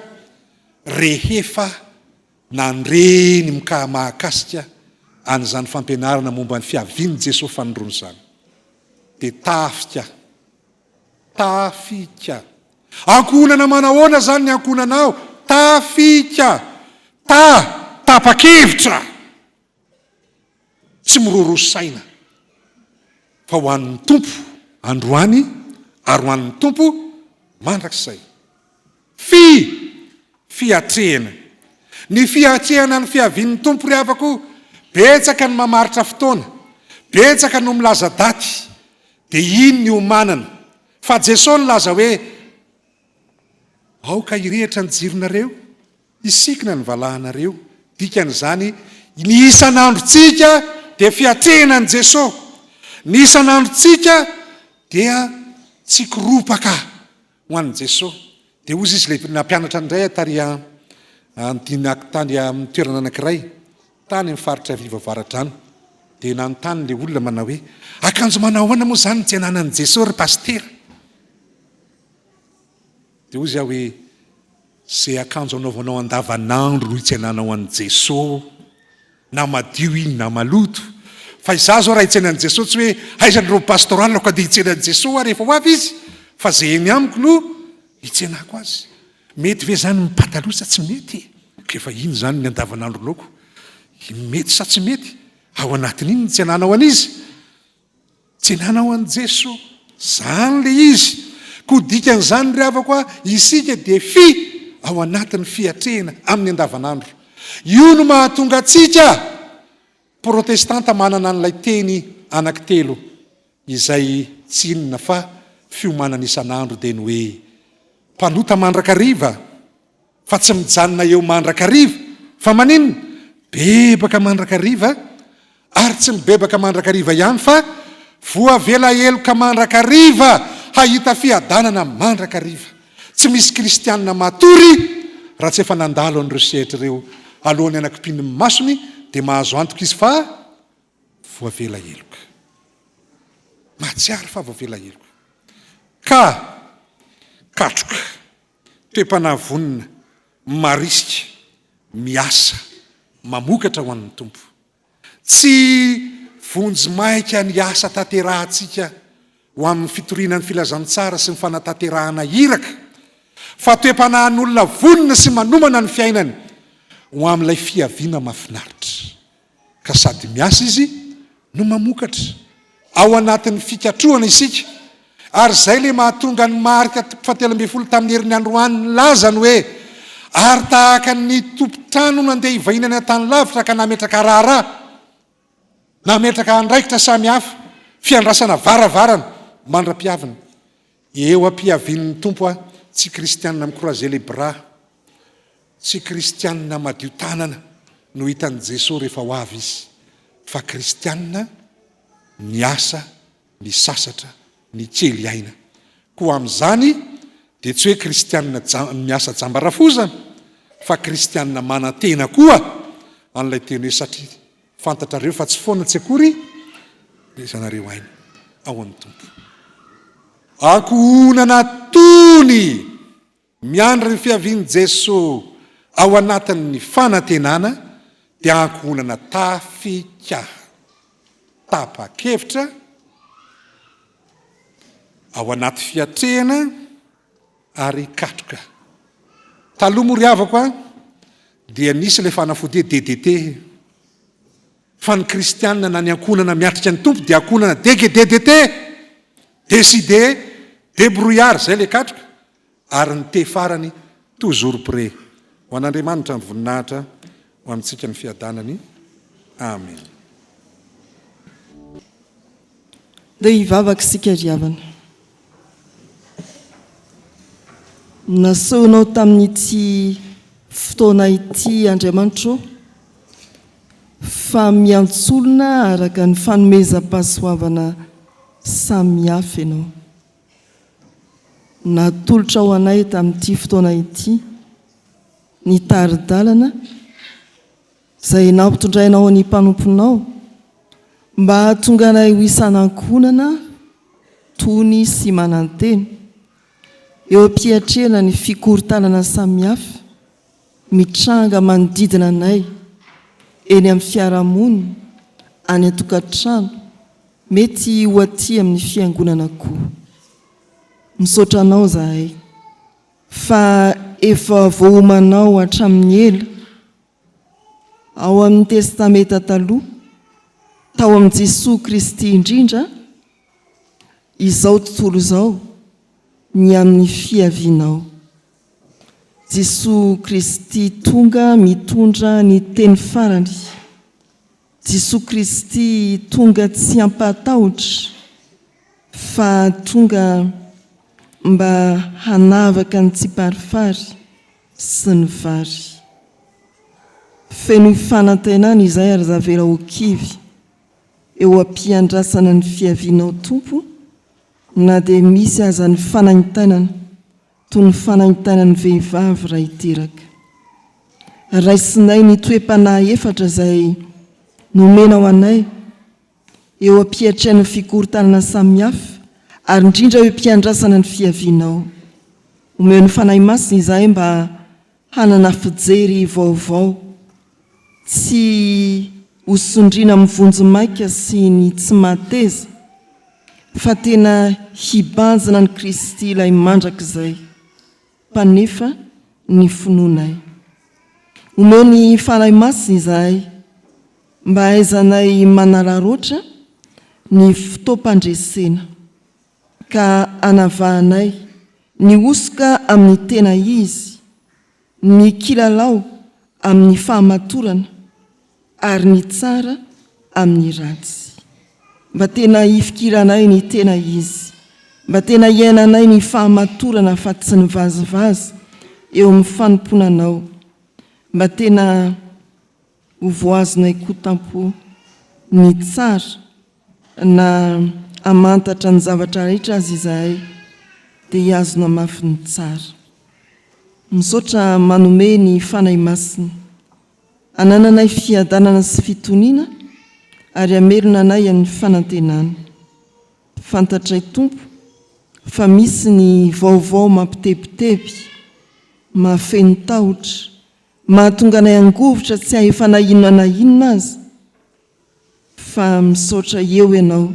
rehefa nandre ny mikaha mahakasika an'izany fampianarana momba ny fiavian'i Jesoa fanindroany izany. Dia tafika. Tafika. Ankohonana manahoana izany ny ankohonanao? Tafika! Ta, tapa-kevitra! Tsy miroroa saina fa ho an'ny Tompo androany ary ho an'ny Tompo mandrakizay. Fi, fiatrehana. Ny fiatrehana ny fiavian'ny Tompo ry havako, betsaka ny mamaritra fotoana, betsaka no milaza daty, dia iny ny iomanana. Fa Jesoa nilaza hoe, Aoka hirehitra ny jironareo, hisikina ny valahanareo. Dikan'izany, ny isan'androntsika dia fiatrehana an'i Jesoa. Ny isan'androntsika dia tsy koropaka ho an'i Jesoa. Dia hozy izy ilay nampianatra indray tary an-dinako tany amin'ny toerana anankiray, tany amin'ny faritra Iarivo Avaradrano. Dia nanontany ilay olona manao hoe, akanjo manao ahoana moa izany no tsy ananan'i Jesoa ry pasitera? Dia hozy aho hoe, Izay akanjo anaovanao andavanandro no hitsenanao an'i Jeso, na madio iny na maloto. Fa izaho izao raha hitsena an'i Jeso tsy hoe aiza ny robe pastorale ko andeha hitsena an'i Jeso aho rehefa ho avy Izy, fa izay eny amiko no hitsenako Azy. Mety ve izany ny pataloha sa tsy mety e? Ka efa iny izany ny andavanandronako, mety sa tsy mety? Ao anatin'iny ny tsenanao an'izy. Tsy nanao an'i Jeso. Zany le izy. Koa dikan'izany ry havako a, isika dia fi ao anatin'ny fiatrehina amin'ny andavanandro. Io no mahatonga antsika protestanta manana an'ilay teny anankitelo izay tsy inona fa fiomanana isan'andro dia ny hoe mpanota mandrakariva fa tsy mijanona eo mandrakariva fa maninona? Bebaka mandrakariva ary tsy mibebaka mandrakariva ihany fa voavela heloka mandrakariva hahita fiadanana mandrakariva. Tsy misy kristianina matory raha tsy efa nandalo an'ireo sehatra ireo alohan'ny hanakimpiny ny masony dia mahazo antoka izy fa voavela heloka. Mahatsiaro fa voavela heloka. Ka katroka. Toe-panahy vonona, marisika, miasa, mamokatra ho an'ny Tompo. Tsy vonjimaika ny asa tanterahantsika ho amin'ny fitoriana ny filazantsara sy ny fanatanterahana iraka, fa toe-panahin'olona vonona sy manomana ny fiainany ho amin'ilay fiaviana mahafinaritra. Ka sady miasa izy no mamokatra. Ao anatin'ny fikatrohana isika, ary izay ilay mahatonga an'i Marka toko fahatelo ambinifolo tamin'ny heriny androany nilaza ny hoe, Ary tahaka ny tompon-trano nandeha hivahiny any an-tany lavitra ka nametraka raharaha, nametraka andraikitra samihafa, fiandrasana varavarana, mandra-pihaviny. Eo am-pihavian'ny Tompo aho, tsy kristianina mi-croiser les bras, tsy kristianina madio tanana no hitan'i Jesoa rehefa ho avy Izy, fa kristianina miasa, misasatra, mikely aina. Koa amin'izany dia tsy hoe kristianina miasa jamba rafozana, fa kristianina manantena koa an'ilay teny hoe satria Fantatrareo fa tsy foana tsy akory ny izanareo aina ao amin'ny Tompo. Ankohonana tony miandry ny fiavian'i Jesoa ao anatin'ny fanantenana dia ankohonana tafika, tapa-kevitra ao anaty fiatrehana ary katroka. Taloha moa ry havako a, dia nisy ilay fanafody hoe DDT. Fa ny kristianina na ny ankohonana miatrika ny Tompo dia ankohonana DGDDT, décidé, débrouillard, izay ilay katroka, ary ny T farany, toujours prêt. Ho an'Andriamanitra ny voninahitra, ho amintsika ny fiadanany. Amen. Ndeha hivavaka isika ry havana. Nasehonao tamin'ity fotoana ity Andriamanitra ô, fa miantsolona araka ny fanomezam-pahasoavana samihafa Ianao. Natolotrao anay tamin'ity fotoana ity ny tari-dalana izay nampitondrainao ny mpanomponao mba hahatonga anay ho isan'ankohonana tony sy manantena eo am-piatrehana ny fikorontanana samihafa mitranga manodidina anay eny amin'ny fiarahamonina, any an-tokantrano, mety ho aty amin'ny fiangonana koa. Misaotra Anao izahay. Fa efa voaomanao hatramin'ny ela, ao amin'ny Testamenta Taloha, tao amin'i Jesoa Kristy indrindra, izao tontolo izao, ny amin'ny fiavianao. Jesoa Kristy tonga mitondra ny teny farany. Jesoa Kristy tonga tsy hampahatahotra fa tonga mba hanavaka ny tsiparifary sy ny vary. Fenoy fanantenana izay ary zavela ho kivy eo am-piandrasana ny fiavianao Tompo na dia misy aza ny fanaintainana toy ny fanaintainan'ny vehivavy raha hiteraka. Raisinay ny toe-panahy efatra izay nomenao anay eo am-piatrehana fikorontanana samihafa ary indrindra eo am-piandrasana ny fiavianao. Omeo ny Fanahy Masina izahay mba hanana fijery vaovao, tsy ho sondriana amin'ny vonjimaika sy ny tsy mahateza, fa tena hibanjina an'i Kristy ilay mandrakizay Mpanefa ny finoanay. Omeo ny Fanahy Masina izahay mba hahaizanay manararaotra ny fotoam-pandresena, ka hanavahanay ny hosoka amin'ny tena izy, ny kilalao amin'ny fahamatorana ary ny tsara amin'ny ratsy. Mba tena hifikiranay ny tena izy, mba tena hiainanay ny fahamatorana fa tsy ny vazivazy eo amin'ny fanompoana Anao, mba tena ho voahazonay koa tampo ny tsara na hamantatra ny zavatra rehetra aza izahay dia hihazona mafy ny tsara. Misaotra manome ny Fanahy Masina hanananay fiadanana sy fitoniana ary hamelona anay amin'ny fanantenana. Fantatray Tompo fa misy ny vaovao mampitebiteby, mahafeno tahotra, mahatonga anay hangovitra tsy hahefa na inona na inona aza, Fa misaotra eo ianao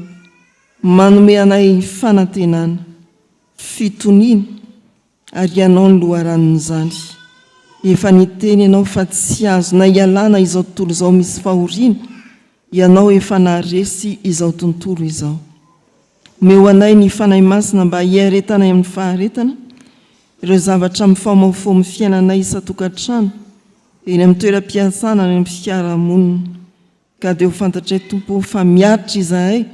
manome anay fanantenana, fitoniana ary ianao no loharanon'izany. Efa niteny ianao fa tsy azonay ialana izao tontolo izao misy fahoriana, ianao efa naharesy izao tontolo izao. Omeo anay ny Fanahy Masina mba hiaretanay amin'ny faharetana ireo zavatra mifamofomo fiainanay isan-tokantrano, eny amin'ny toeram-piasana, any amin'ny fiarahamonina. Ka dia ho fantatray Tompo o fa miaritra izahay,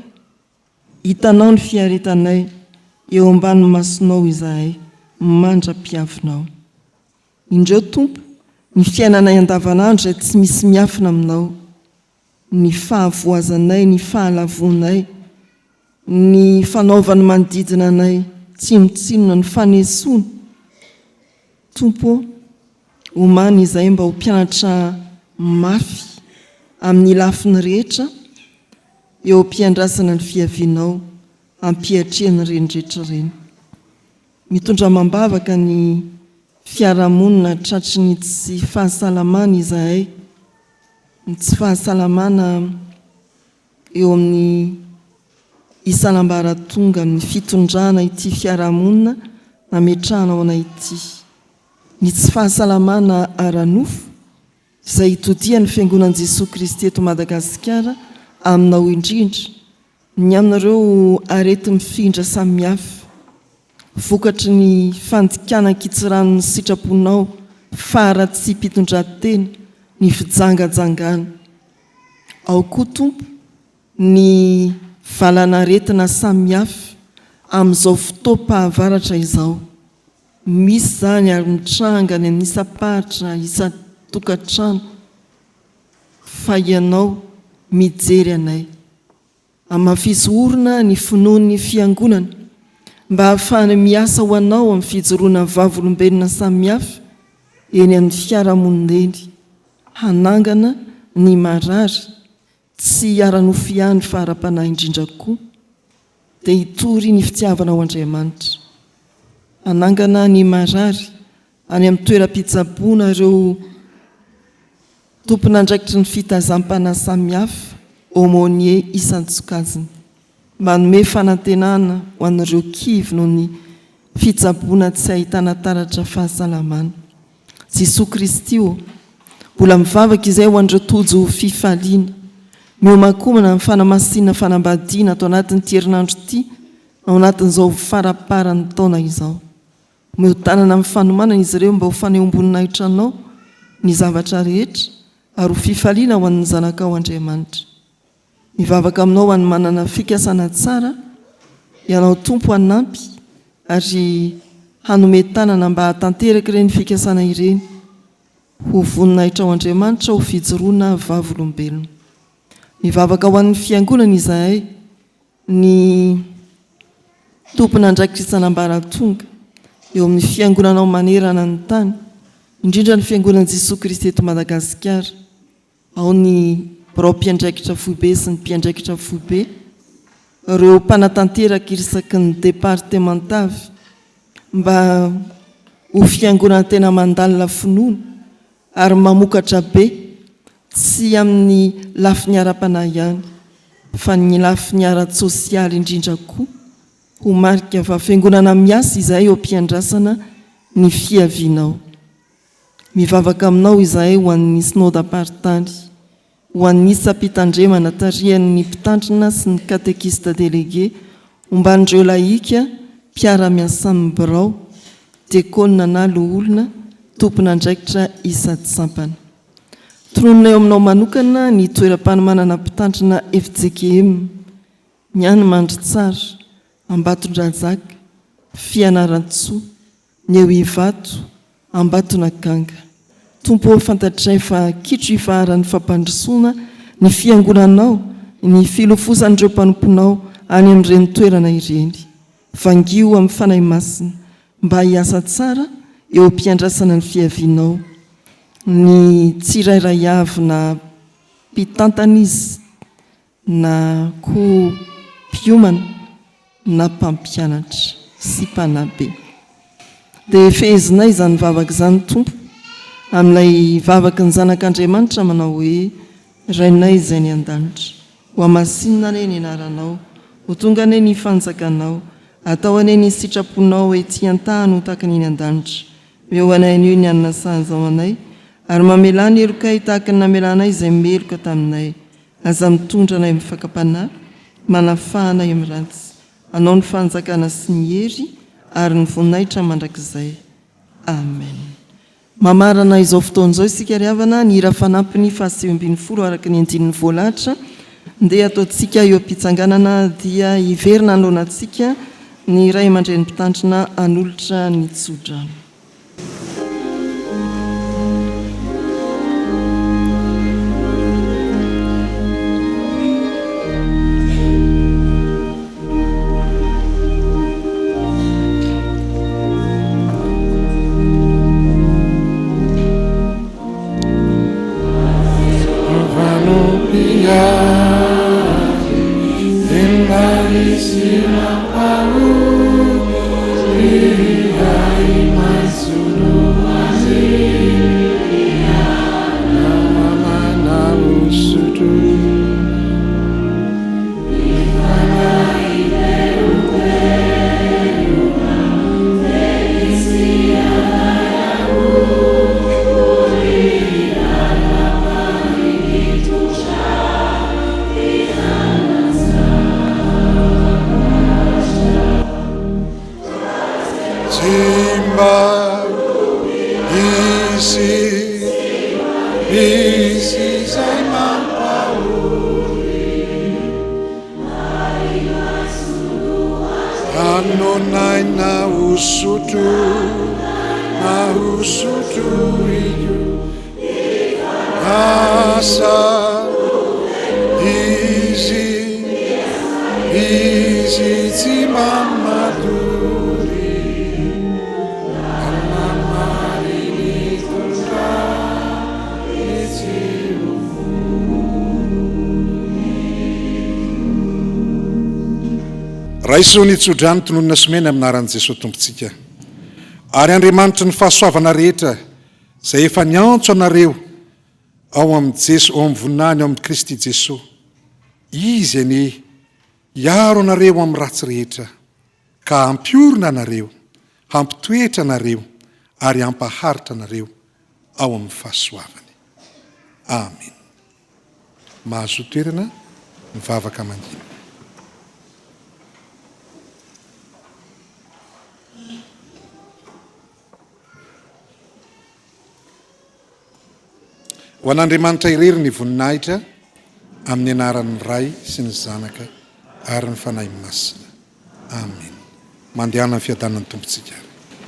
hitanao ny fiaretanay, eo ambany masonao izahay mandra-piavinao. Indreo Tompo ny fiainanay andavanandro izay tsy misy miafina aminao, ny fahavoazanay, ny fahalavoanay, ny fanaovan'ny manodidina anay tsinontsinona, ny fanesoana. Tompo ô, omany izahay mba ho mpianatra mafy amin'ny lafiny rehetra eo am-piandrasana ny fiavianao hampiatrehana ireny rehetra ireny. Mitondra amam-bavaka ny fiarahamonina tratry ny tsy fahasalamana izahay, ny tsy fahasalamana eo amin'ny isan'ambaratonga amin'ny fitondrana ity fiarahamonina nametrahana ho anay ity. Ny tsy fahasalamana ara-nofo izay itodihan'ny Fiangonan'i Jesoa Kristy eto Madagasikara aminao indrindra ny amin'ireo areti-mifindra samihafa vokatry ny fandikana an-kitsirano ny sitraponao, faharatsiam-pitondran-tena, ny fijangajangana. Ao koa Tompo ny valan'aretina samihafa amin'izao fotoam-pahavaratra izao. Misy izany ary mitranga any amin'ny isam-paritra, isan-tokantrano fa Ianao mijery anay. Hamafiso orina ny finoan'ny Fiangonana mba hahafahany miasa ho Anao amin'ny fijoroana vavolombelona samihafa eny amin'ny fiarahamonina eny, hanangana ny marary, tsy ara-nofo ihany fa ara-panahy indrindra koa, dia hitory ny fitiavanao Andriamanitra. Hanangana ny marary any amin'ny toeram-pitsaboana ireo tompon'andraikitry ny fitazam-panahy samihafa, aumônier isan-tsokajiny. Manome fanantenana ho an'ireo kivy noho ny. fitsaboana tsy ahitana taratra fahasalamana. Jesoa Kristy ô, mbola mivavaka izay ho an'ireo tojo fifaliana, miomankomana amin'ny fanamasinana fanambadiana ato anatin'ity herinandro ity, ao anatin'izao faraparan'ny taona izao. Omeo tanana amin'ny fanomanana izy ireo mba ho fanehoam-boninahitra Anao ny zavatra rehetra ary ho fifaliana ho an'ny zanakao Andriamanitra. Mivavaka aminao ho an'ny manana fikasana tsara Ianao Tompo hanampy ary hanome tanana mba hahatanteraka ireny fikasana ireny ho voninahitrao Andriamanitra ho fijoroana vavolombelona. Mivavaka ho an'ny Fiangonana izahay ny tompon'andraikitra isan'ambaratonga eo amin'ny Fiangonanao manerana ny tany, indrindra ny Fiangonan'i Jesoa Kristy eto Madagasikara. Ao ny birao mpiandraikitra foibe sy ny mpiandraikitra foibe, ireo mpanatanteraka irsaky ny departemanta avy mba ho fiangonana tena mandalina finoana ary mamokatra be tsy amin'ny lafiny ara-panahy ihany fa ny lafiny ara-tsosialy indrindra koa ho marika fa fiangonana miasa izahay eo am-piandrasana ny fiavianao. Mivavaka aminao izahay ho an'ny Synodamparitany, ho an'ny isam-pitandremana tarihan'ny mpitandrina sy ny katekista delege omban'ireo lahika mpiara-miasa amin'ny birao, diakona na loholona, tompon'andraikitra isan-tsampana. Tononina eo aminao manokana ny toeram-panomanana mpitandrina fjkm, ny any Mandritsara, Ambatondrazaka, Fianarantsoa, Ny eo Ivato, Ambatonakanga. Tompo ô fantatray fa kitro ifaharan'ny fampandrosoana ny fiangonanao ny filofosan'ireo mpanomponao any amin'ireny toerana ireny. Vangio amin'ny Fanahy Masina mba hiasa tsara eo am-piandrasana ny fiavianao ny tsirairay avy na mpitantana izy na koa mpiomana na mpampianatra sy mpanabe. Dia fehezinay izany vavaka izany Tompo amin'ilay vavaky ny Zanak'Andriamanitra manao hoe, Rainay izay any an-danitra, hohamasinina anie ny anaranao, ho tonga anie ny fanjakanao, atao anie ny sitraponao ety an-tany ho tahaka ny eny an-danitra. Omeo anay anio ny hanina sahaza ho anay, ary mamelà ny helokay tahaka ny namelanay izay meloka taminay. Aza mitondra anay amin'ny fakam-panahy, manafaha anay amin'ny ratsy. Anao ny fanjakana sy ny hery ary ny voninahitra mandrakizay. Amen. Mamarana izao fotoana izao isika ry havana, ny hira fanampiny faha-19 araka ny andininy voalahatra. Ndeha ataontsika eo am-pitsanganana dia hiverina hanoloana antsika ny ray aman-dreny mpitandrina hanolotra ny tsodrano. Tsy mba hisy hisy izay mampahory Ranonaina hosotro na hosotroiko Asa izy izy tsy mba matory Raiso ny tsodrano tononina sy mena amin'ny anaran'i Jesoa Tompontsika. Ary Andriamanitry ny fahasoavana rehetra izay efa niantso anareo ao amin'i Jeso, ao amin'ny voninahiny ao amin'i Kristy Jesoa, Izy anie hiaro anareo amin'ny ratsy rehetra ka hampiorina anareo. hampitoetra anareo ary hampaharitra anareo ao amin'ny fahasoavany. Amen. Mahazoa toerana mivavaka mangina. Ho an'Andriamanitra irery ny voninahitra amin'ny anaran'ny Ray sy ny Zanaka ary ny Fanahy Masina. Amena. Mandehana amin'ny fiadanan'ny Tompontsika ary.